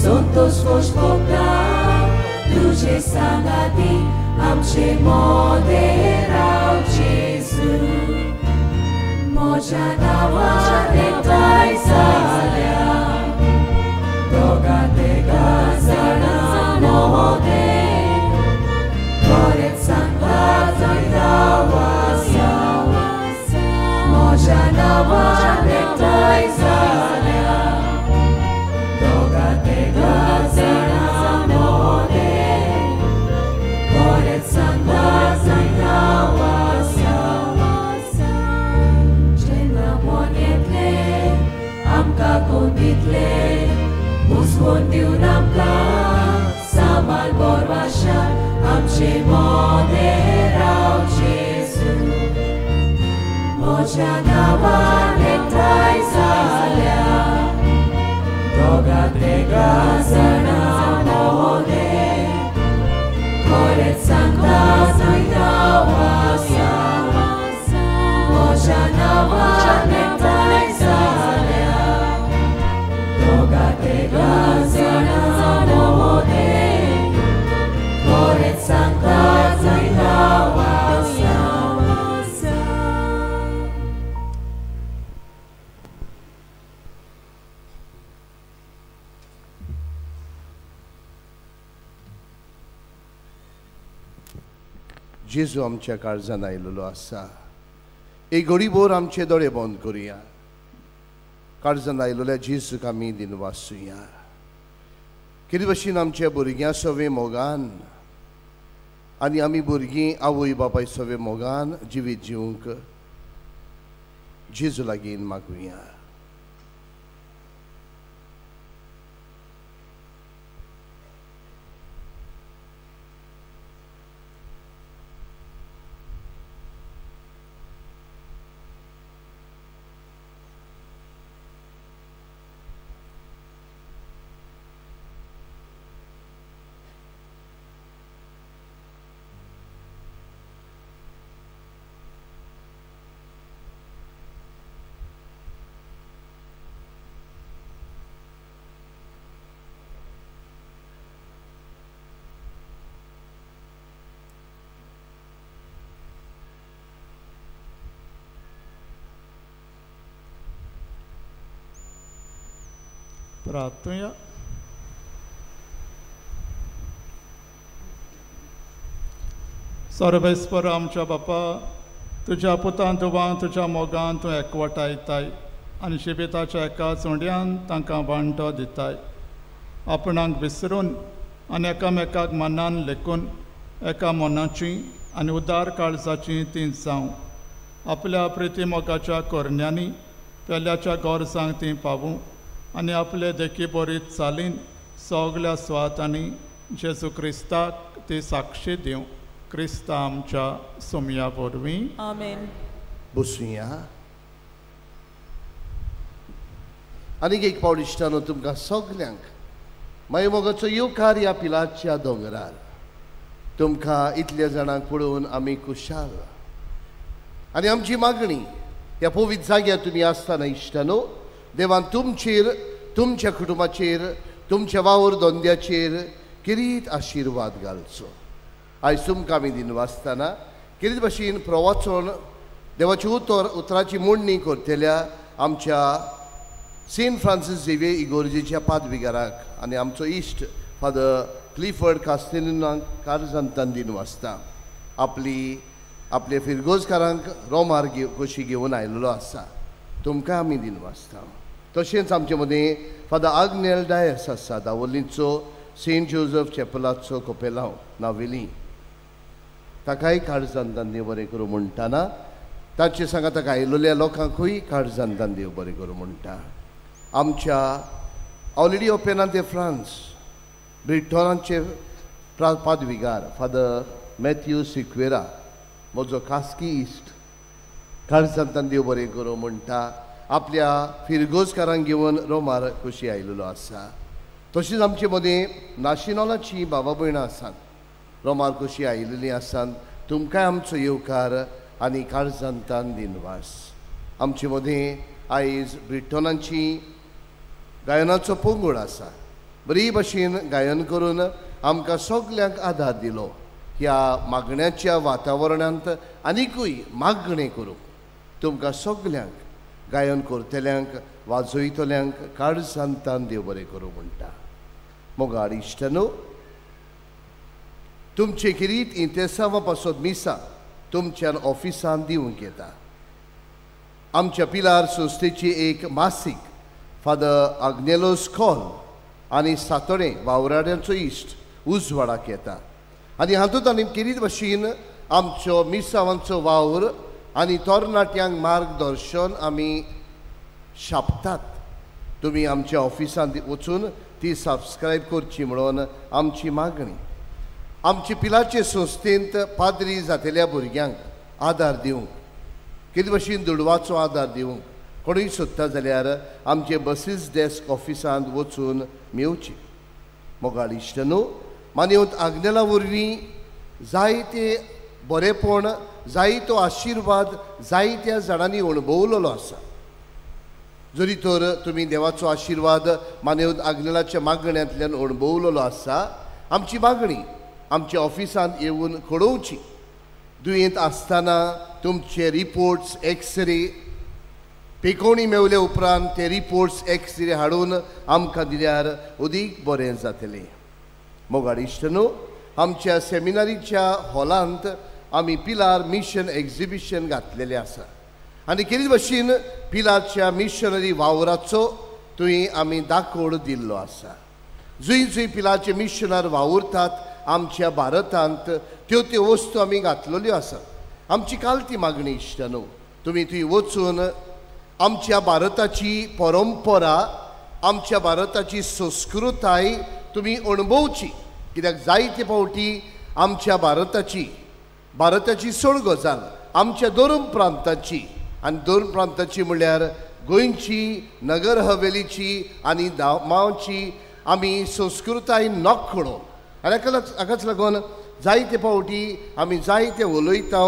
संतोष खोश भोगता तुजे सांगाती आमचे मोदें राव जेजू. म्हज्या नांवान एकठांय जाल्या दोगां तेगां जाणां मोदें खरेंच सांगता थंय हांव आसा. म्हज्या नांवान एकठांय जाल्या दोगां तेगां जाणां मोदें खरेंच सांगता थंय हांव आसा. जेन्ना मन येतलें आमकां कोण दितलें हुसकोन दिवन आमकां सांबाळ बोरवाशा आमचे मोदें राव जेजू. म्हज्या नांवान एकठांय जाल्या दोगां तेगां जाणां मोदें खरेंच सांगता थंय हांव आसा. म्हज्या नांवान एकठांय जाल्या दोगां तेगां जाणां मोदें खरेंच सांगता थंय हांव आसा. जेजू आमच्या काळजान आयिल्लो आसा. एक घडीभर आमचे दोळे बंद करुया. काळजान आयिल्ल्या जेजूक आमी दिनवासुया. कितें भशेन आमच्या भुरग्यां सवे मोगान आनी आमी भुरगीं आवय बापाय सवे मोगान जिवीत जिवंक जेजू लागीं मागुया. प्रार्थुया. सर्वेस्पर आमच्या बापा तुज्या पुतान तुवान तुज्या मोगान तूं एकवटायताय आनी शिबिताच्या एका चोंड्यान तांकां वांटो दिताय. आपणाक विसरून आनी एकामेकाक मनान लेखून एका मनाची आनी उदार काळजाची ती जावं. आपल्या प्रिती मोगाच्या कोरण्यांनी पेल्याच्या गरजांक ती पावूं आनी आपले देखी बरी चालीन सगल्या स्वातांनी जेजू क्रिस्ताक ती साक्षी दिवं. क्रिस्ता आमच्या सोमया वरवीं. आमेन. बसुया. आनीक एक पावट इश्टानो तुमकां सगल्यांक माय मोगाचो येवकार ह्या पिलाच्या दोंगरार. तुमकां इतल्या जाणांक पळोवन आमी खुशाल आनी आमची मागणी ह्या पवित्र जाग्यार तुमी आसतना इश्टानो, देवान तुमचेर, तुमच्या कुटुंबाचेर, तुमच्या वावर धंद्याचेर किरीत आशिर्वाद घालचो. आयज तुमकां आमी दिन वाचतना किरीत भशेन प्रवाचन देवाची उतर उतराची मोडणी करतल्या आमच्या सेंट फ्रांसीस झेवियर इगोर्जेच्या पादविगाराक आनी आमचो इश्ट फादर क्लिफर्ड कास्तेलिनाक कारजांतान दिन वाचता. आपली आपले फिरगोजकारांक रोमार कशी घेवन आयिल्लो आसा, तुमकां आमी दिन वाचता. तशेंच आमचे मदीं फादर आग्नेल डायस आसा, दावोलीचो सेंट जोजफ चॅपलाचो कोपेलांव नावेली, ताकाय काळजांतान देव बरें करूं म्हणटाना ताचे सांगाताक आयिल्ल्या लोकांकूय काळजांतान देव बरें करूं म्हणटा. आमच्या ऑलरेडी ओपेना दे फ्रांस ब्रिटनाचे पादविगार फादर मॅथ्यू सिक्वेरा म्हजो खासगी इश्ट, काळजांतान देव बरें करूं म्हणटा. आपल्या फिरगोजकारांक घेवन रोमार खोशी आयिल्लो आसा. तशीच आमचे मदीं नाशिनोलाची बाबा भयणां आसात, रोमार खोशी आयिल्लीं आसात. तुमकांय आमचो येवकार आनी काळजांतान दिनवास. आमचे मदीं आयज ब्रिटनाची गायनाचो पंगड आसा, बरी भशेन गायन करून आमकां सगल्यांक आदार दिलो. ह्या मागण्याच्या वातावरणांत आनिकूय मागणें करूंक तुमकां सगल्यांक गायन करतल्यांक वाजयतल्यांक काळजांतान देव बरें करूं म्हणटा. मोगाळ इश्टानो, तुमचे किरीत इंतेसांवा पासत मिसां तुमच्या ऑफिसान दिवंक येता. आमच्या पिलार संस्थेची एक मासीक फादर आग्नेलो स्कॉल आनी सातोडें वावराड्यांचो इश्ट उजवाडाक येता आनी हातूंत आनी किरीत भशेन आमचो मिसावांचो वावर आनी तरणाट्यांक मार्गदर्शन आमी छापतात. तुमी आमच्या ऑफिसांत वचून ती सबस्क्रायब करची म्हणून आमची मागणी. आमचे पिलाचे संस्थेंत पाद्री जातल्या भुरग्यांक आदार दिवंक कितें भशेन दुडवाचो आदार दिवंक कोणूय सोदता जाल्यार आमचे बसीस डेस्क ऑफिसांत वचून मेवची. मोगाळ इश्टानो, मान्यवंत आग्नेला वरवीं जायते बरेपण, जायतो आशिर्वाद जायत्या जाणांनी अणभवलेलो आसा. जरी तर तुमी देवाचो आशिर्वाद मान्यवंत आग्नेलाच्या मागण्यांतल्यान अणभवलेलो आसा, आमची मागणी आमच्या ऑफिसांत येवन कळोवची. दुयेंत आसतना तुमचे रिपोर्ट्स एक्सरे पिकोवणी मेवले उपरांत ते रिपोर्ट्स एक्सरे हाडून आमकां दिल्यार अदीक बरें जातलें. मोगाळ इश्टानो, आमच्या सेमिनारीच्या हॉलांत आमी पिलार मिशन एक्झिबिशन घातलेलें आसा आनी कितें भशेन पिलारच्या मिशनरी वावराचो थंय आमी दाखोड दिल्लो आसा. जंय जंय पिलारचे मिशनर वावुरतात आमच्या भारतांत त्यो त्यो वस्तू आमी घातलेल्यो आसात. आमची काल ती मागणी इश्टानो, तुमी थंय वचून आमच्या भारताची परंपरा, आमच्या भारताची संस्कृताय तुमी अणभवची. कित्याक जायते फावटी आमच्या भारताची सोड गजाल आमच्या दोन प्रांताची आनी दोन प्रांताची म्हणल्यार गोंयची, नगर हवेलीची आनी दामांवची आमी संस्कृताय नकळो. आनी हाकाच लागून जायते फावटी आमी जायते उलयता,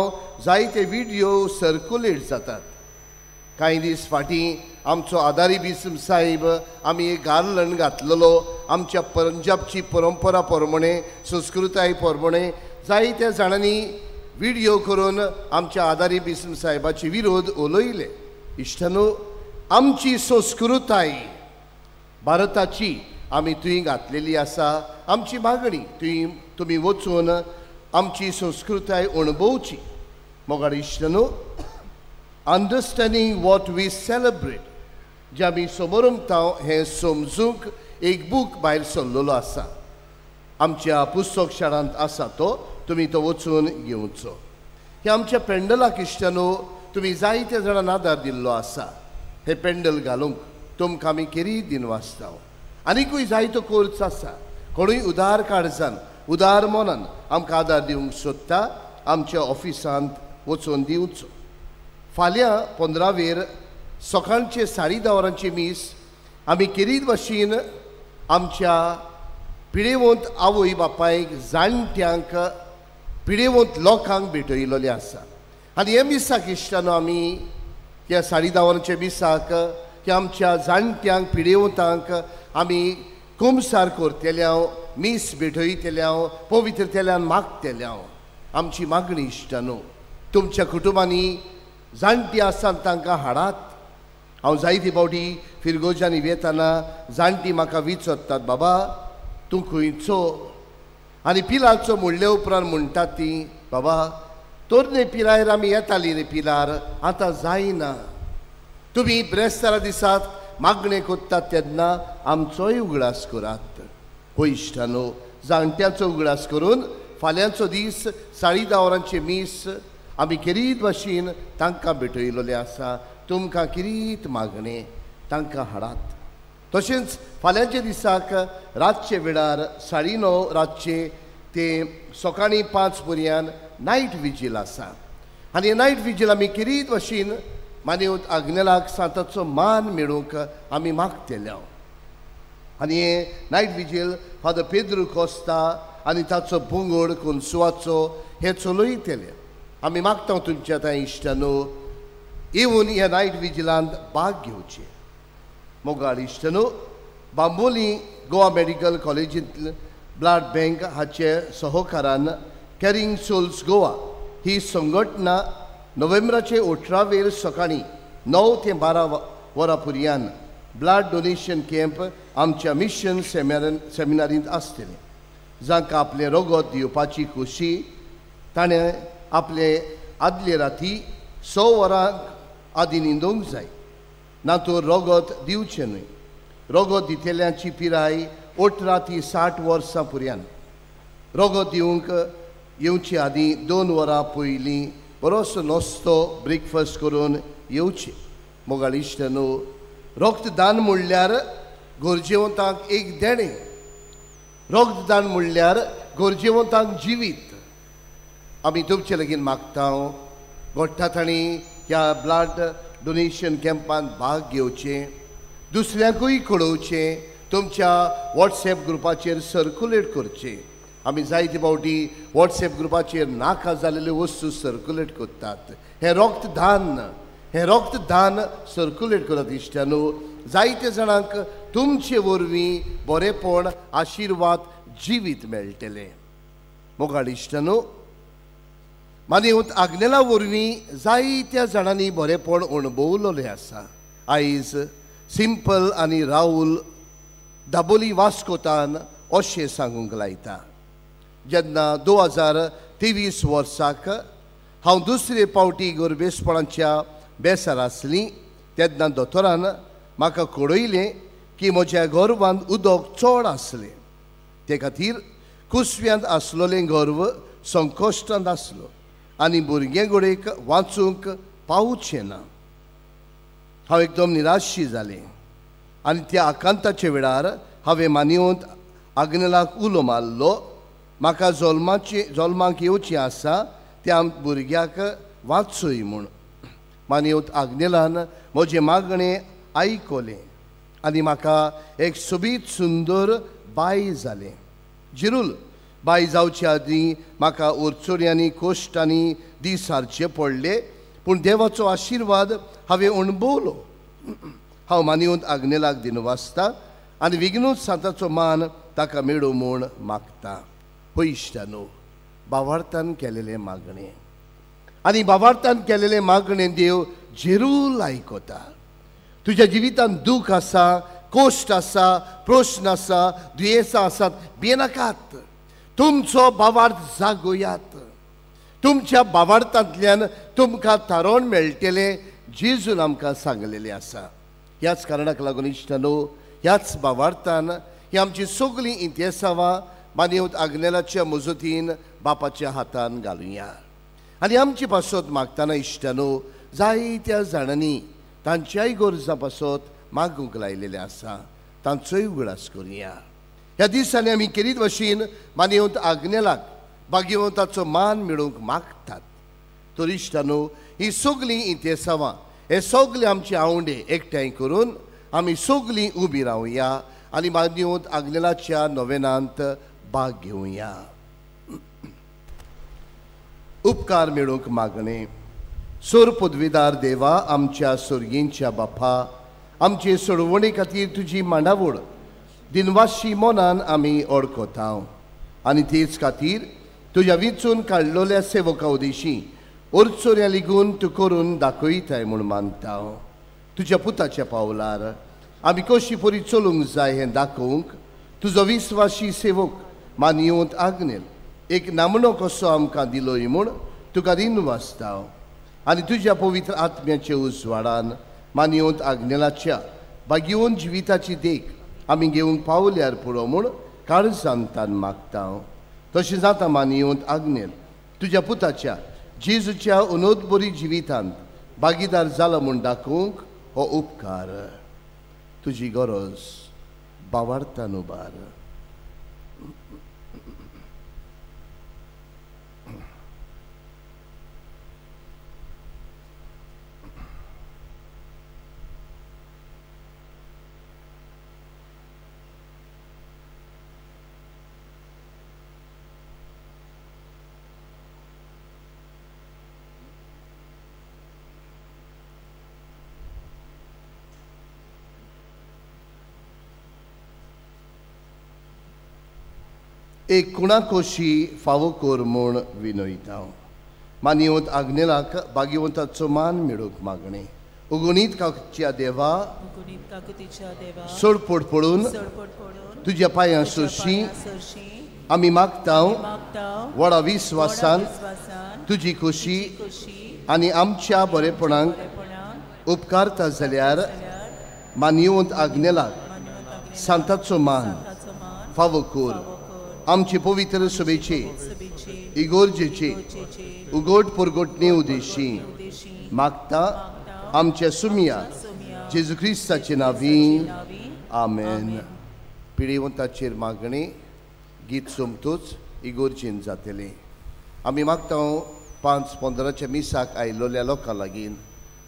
जायते विडियो सर्कुलेट जातात. कांय दीस फाटीं आमचो आदारी बिस्म साहेब आमी एक गार्लंड घातलेलो आमच्या पंजाबची परंपरा प्रमाणे, संस्कृताय प्रमाणे जायत्या जाणांनी विडियो करून आमच्या आदारी बिस्म साहेबाचे विरोध उलयले. इश्टानो, आमची संस्कृताय भारताची आमी थंय घातलेली आसा. आमची मागणी थंय तुमी वचून आमची संस्कृताय अणभवची. मोगाळ इश्टानो, अंडरस्टँडींग what we celebrate जे आमी समोरमता हें समजूंक एक बूक भायर सरलेलो आसा. आमच्या पुस्तक शाळांत आसा तो, तुमी तो वचून घेवचो. हे आमच्या पेंडलाक इश्टानो तुमी जायत्या जाणांक आदार दिल्लो आसा. हे पेंडल घालूंक तुमकां आमी केरी दिनवासता. आनीकूय जायतो कोर्स आसा. कोणूय उदार काळजान, उदार मनान आमकां आदार दिवंक सोदता आमच्या ऑफिसांत वचून दिवचो. फाल्यां 15वेर सकाळचे 10:30 वरांची मीस आमी केरीत भशेन आमच्या पिडेवंत आवय बापायक, जाणट्यांक, पिडेवंत लोकांक भेटयलेलें आसा. आनी हे मिसाक इश्टानो आमी ह्या 10:30 वरांच्या मिसाक की आमच्या जाणट्यांक, पिडेवंतांक आमी कुमसार करतले, मीस भेटयतले, पवित्र तेल्यान मागतले. आमची मागणी इश्टानो, तुमच्या कुटुंबांनी जाणटी आसात तांकां हाडात. हांव जायते फावटी फिरगोजांनी वेताना जाणटी म्हाका विचारतात, बाबा तूं खंयचो? आनी पिलाचो म्हणले उपरांत म्हणटात ती, बाबा तरणे पिरायेर आमी येताली रे पिलार, आतां जायना. तुमी ब्रेस्तारा दिसात मागणें करतात तेन्ना आमचोय उगडास करात. हो इश्टानो, जाणट्यांचो उगडास करून फाल्यांचो दीस 10:30 वरांचें मीस आमी खेरीत भाशेन तांकां भेटयलेलें आसा. तुमकां खेरीत मागणें, तांकां हाडात. तशेंच फाल्यांच्या दिसाक रातचे वेळार 9:30 रातचे ते सकाळीं 5 पर्यंत नायट विजील आसा. आनी नायट विजील आमी खेरीत भाशेन मानेवत आग्नेलाक सांताचो मान मेळूंक आमी मागतले. आनी हें night vigil father Pedro Costa आनी ताचो बुंगोड कोन्सुवाचो हे चलयतले. आमी मागता तुमच्या आतां इश्टानो येवन ह्या नायट विजिलांत भाग घेवचे. मोगाळ इश्टानो, बांबोली गोवा मेडिकल कॉलेजींत ब्लड बँक हाचे सहकारान कॅरिंग सोल्स गोवा ही संघटना नोव्हेंबराचे 18वेर सकाळीं 9 ते 12 वरां पर्यंत ब्लड डोनेशन कॅम्प आमच्या मिशन सेमिनारींत आसतलें. जांकां आपलें रगत दिवपाची खोशी ताणें आपले आदले राती 6 वरांक आदी न्हिदूंक जाय, ना तर रगत दिवचें न्हय. रगत दितल्यांची पिराय 18 ते 60 वर्सां पर्यंत. रगत दिवंक येवचे आदीं 2 वरां पयलीं बरोसो नस्तो ब्रेकफास्ट करून येवचें. मोगाळ इश्टानो, रक्तदान म्हणल्यार गरजेवंतांक एक देणें, रक्तदान म्हणल्यार गरजेवंतांक जिवीत. आमी तुमचे लागीं मागता घडटा तांणी ह्या ब्लड डोनेशन कॅम्पांत भाग घेवचें, दुसऱ्यांकूय कळोवचें, तुमच्या वॉट्सएप ग्रुपाचेर सर्कुलेट करचें. आमी जायते फावटी वॉट्सएप ग्रुपाचेर नाका जाल्ल्यो वस्तू सर्कुलेट करतात. हें रक्तदान, हें रक्तदान सर्कुलेट करात इश्टानो. जायते जाणांक तुमचे वरवीं बरेपण, आशिर्वाद, जिवीत मेळटलें. मोगाळ इश्टानो, मानेवत आग्नेला वरवीं जायत्या जाणांनी बरेपण अणभवलेलें आसा. आयज सिंपल आनी राहुल दाबोली वास्कोतान अशें सांगूंक लायता, जेन्ना 2023 वर्साक हांव दुसरे पावटी गर्भेसपणाच्या बेसार आसली तेन्ना दोतोरान म्हाका कळयलें की म्हज्या गर्भांत उदक चड आसलें. ते खातीर कुसव्यांत आसलेलें गर्भ संकश्टांत आसलो आनी भुरगें घडयेक वाचूंक पावचें ना. हांव एकदम निराशी जालें आनी त्या आकांताच्या वेळार हांवें मानयेवंत आग्नेलाक उलो मारलो, म्हाका जल्माक येवचें आसा त्या भुरग्याक वाचय म्हूण. मानयेवंत आग्नेलान म्हजें मागणें आयकलें आनी म्हाका एक सोबीत सुंदर बाय जालें. जिरूल बाय जावचे आदीं म्हाका अडचण्यांनी, कश्टांनी दीस सारचे पडले, पूण देवाचो आशिर्वाद हांवें अणभवलो. हांव मानयेवंत आग्नेलाक दिनवासता आनी विघ्नूच सांताचो मान ताका मेळूं म्हूण मागता. हो इश्टानो, बावार्थान केलेलें मागणें आनी बावार्थान केलेलें मागणें देव जेरूल आयकता. तुज्या जिवितांत दूख आसा, कश्ट आसा, प्रश्न आसा, दुयेंसां आसात, भियेनाकात. तुमचो बावार्थ जागोयात. तुमच्या बावार्थांतल्यान तुमकां थारोवन मेळटलें जेजून आमकां सांगलेलें आसा. ह्याच कारणाक लागून इश्टानो, ह्याच बावार्थान ही आमची सगळीं इंतेसांवां मानयेवंत आग्नेलाच्या मजतीन बापाच्या हातान घालुया. आनी आमची पासत मागतना इश्टानो जायत्या जाणांनी तांच्याय गरजां पासत मागूंक लायलेलें आसा, तांचोय उगडास करुया. ह्या दिसांनी आमी खेरीत भाशेन मानयेवंत आग्नेलाक भाग्यवंताचो मान मेळोवंक मागतात. तर इश्टानो, ही सगळीं इंतेसांवां, हे सगळे आमचे आवंडे एकठांय करून आमी सगळीं उबी रावया आनी मान्यवंत आग्नेलाच्या नोवेनांत भाग घेवया. उपकार मेळूंक मागणें. सोर पदवीदार देवा, आमच्या सोर्गींच्या बापा, आमचे सोडवणे खातीर तुजी मांडावळ दिनवाशी मनान आमी ओळखता आनी तेच खातीर तुज्या विंचून काडलेल्या सेवका उदेशी ओरचोऱ्या लिगून तूं करून दाखयताय म्हूण मानता. तुज्या पुताच्या पावलार आमी कशी परी चलूंक जाय हें दाखोवंक तुजो विस्वाशी सेवक मानयवंत आग्नेल एक नामणो कसो आमकां दिलोय म्हूण तुका दिनवासता आनी तुज्या पवित्र आत्म्याच्या उजवाडान मानयवंत आग्नेलाच्या भाग्यवंत जिविताची देख आमी घेवंक पावल्यार पुरो म्हूण काळजांतान मागता. तशें जाता मानयवंत आग्नेल तुज्या पुताच्या जेजूच्या अनोदबरी जिवितांत भागीदार जाला म्हूण दाखोवंक हो उपकार तुजी गरज बावार्तान उबार. एक कुणाकोशी फावो कर म्हूण विनयता. मानयवंत आग्नेलाक भाग्यवंताचो मान मेळूंक मागणें. उगुणीत काकच्या देवा, सोडपोट पडून तुज्या पांयां सरशी आमी मागता व्हडा विस्वासान तुजी खोशी आनी आमच्या बरेपणाक उपकारता जाल्यार मानयवंत आग्नेलाक सांताचो मान फावो कर. आमचे पवित्र सभेचे इगोर्जेचे उगोट परगोटणे उदेशी मागता आमच्या सुमिया जेजू क्रिस्ताचे नांवी, आमेन. पिडेवंताचेर मागणें गीत सोमतूच इगोर्जेन जातलें. आमी मागता 5:15 मिसाक आयिल्ल्या लोकां लागीं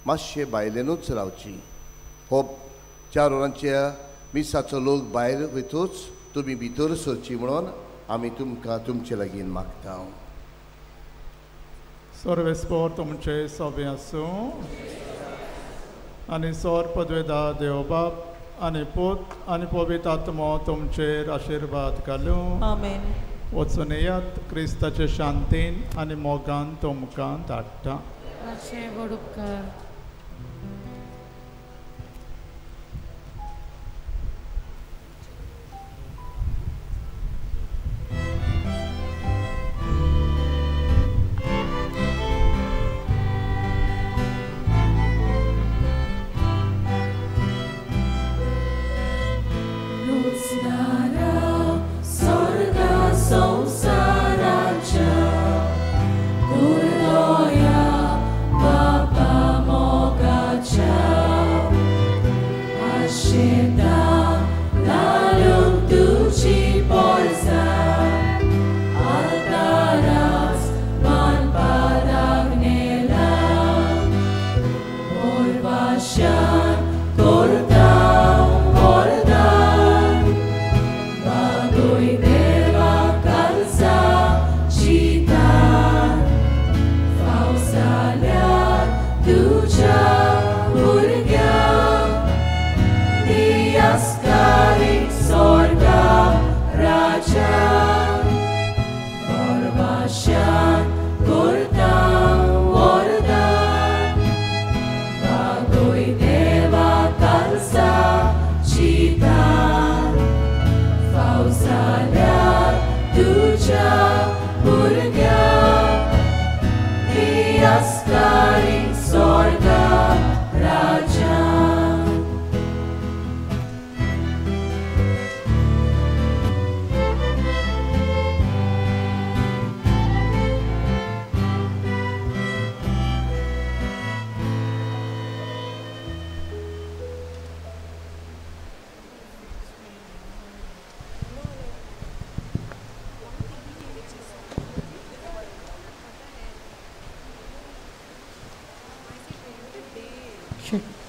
मातशें भायल्यानूच रावची. हो 4 वरांच्या मिसाचो लोक भायर वयतूच तुमी भितर सरची म्हणून आमी तुमकां तुमचे लागीं मागता. सर्वेस्पोर तुमचे सोबें आसूं आनी सोर पदवेदा देवबाप आनी पूत आनी पवित्र आत्मो तुमचेर आशिर्वाद घालूं. आमेन. वचून येयात क्रिस्ताचे शांतीन आनी मोगान तुमकां धाडटा. व्हड उपकार. Sure.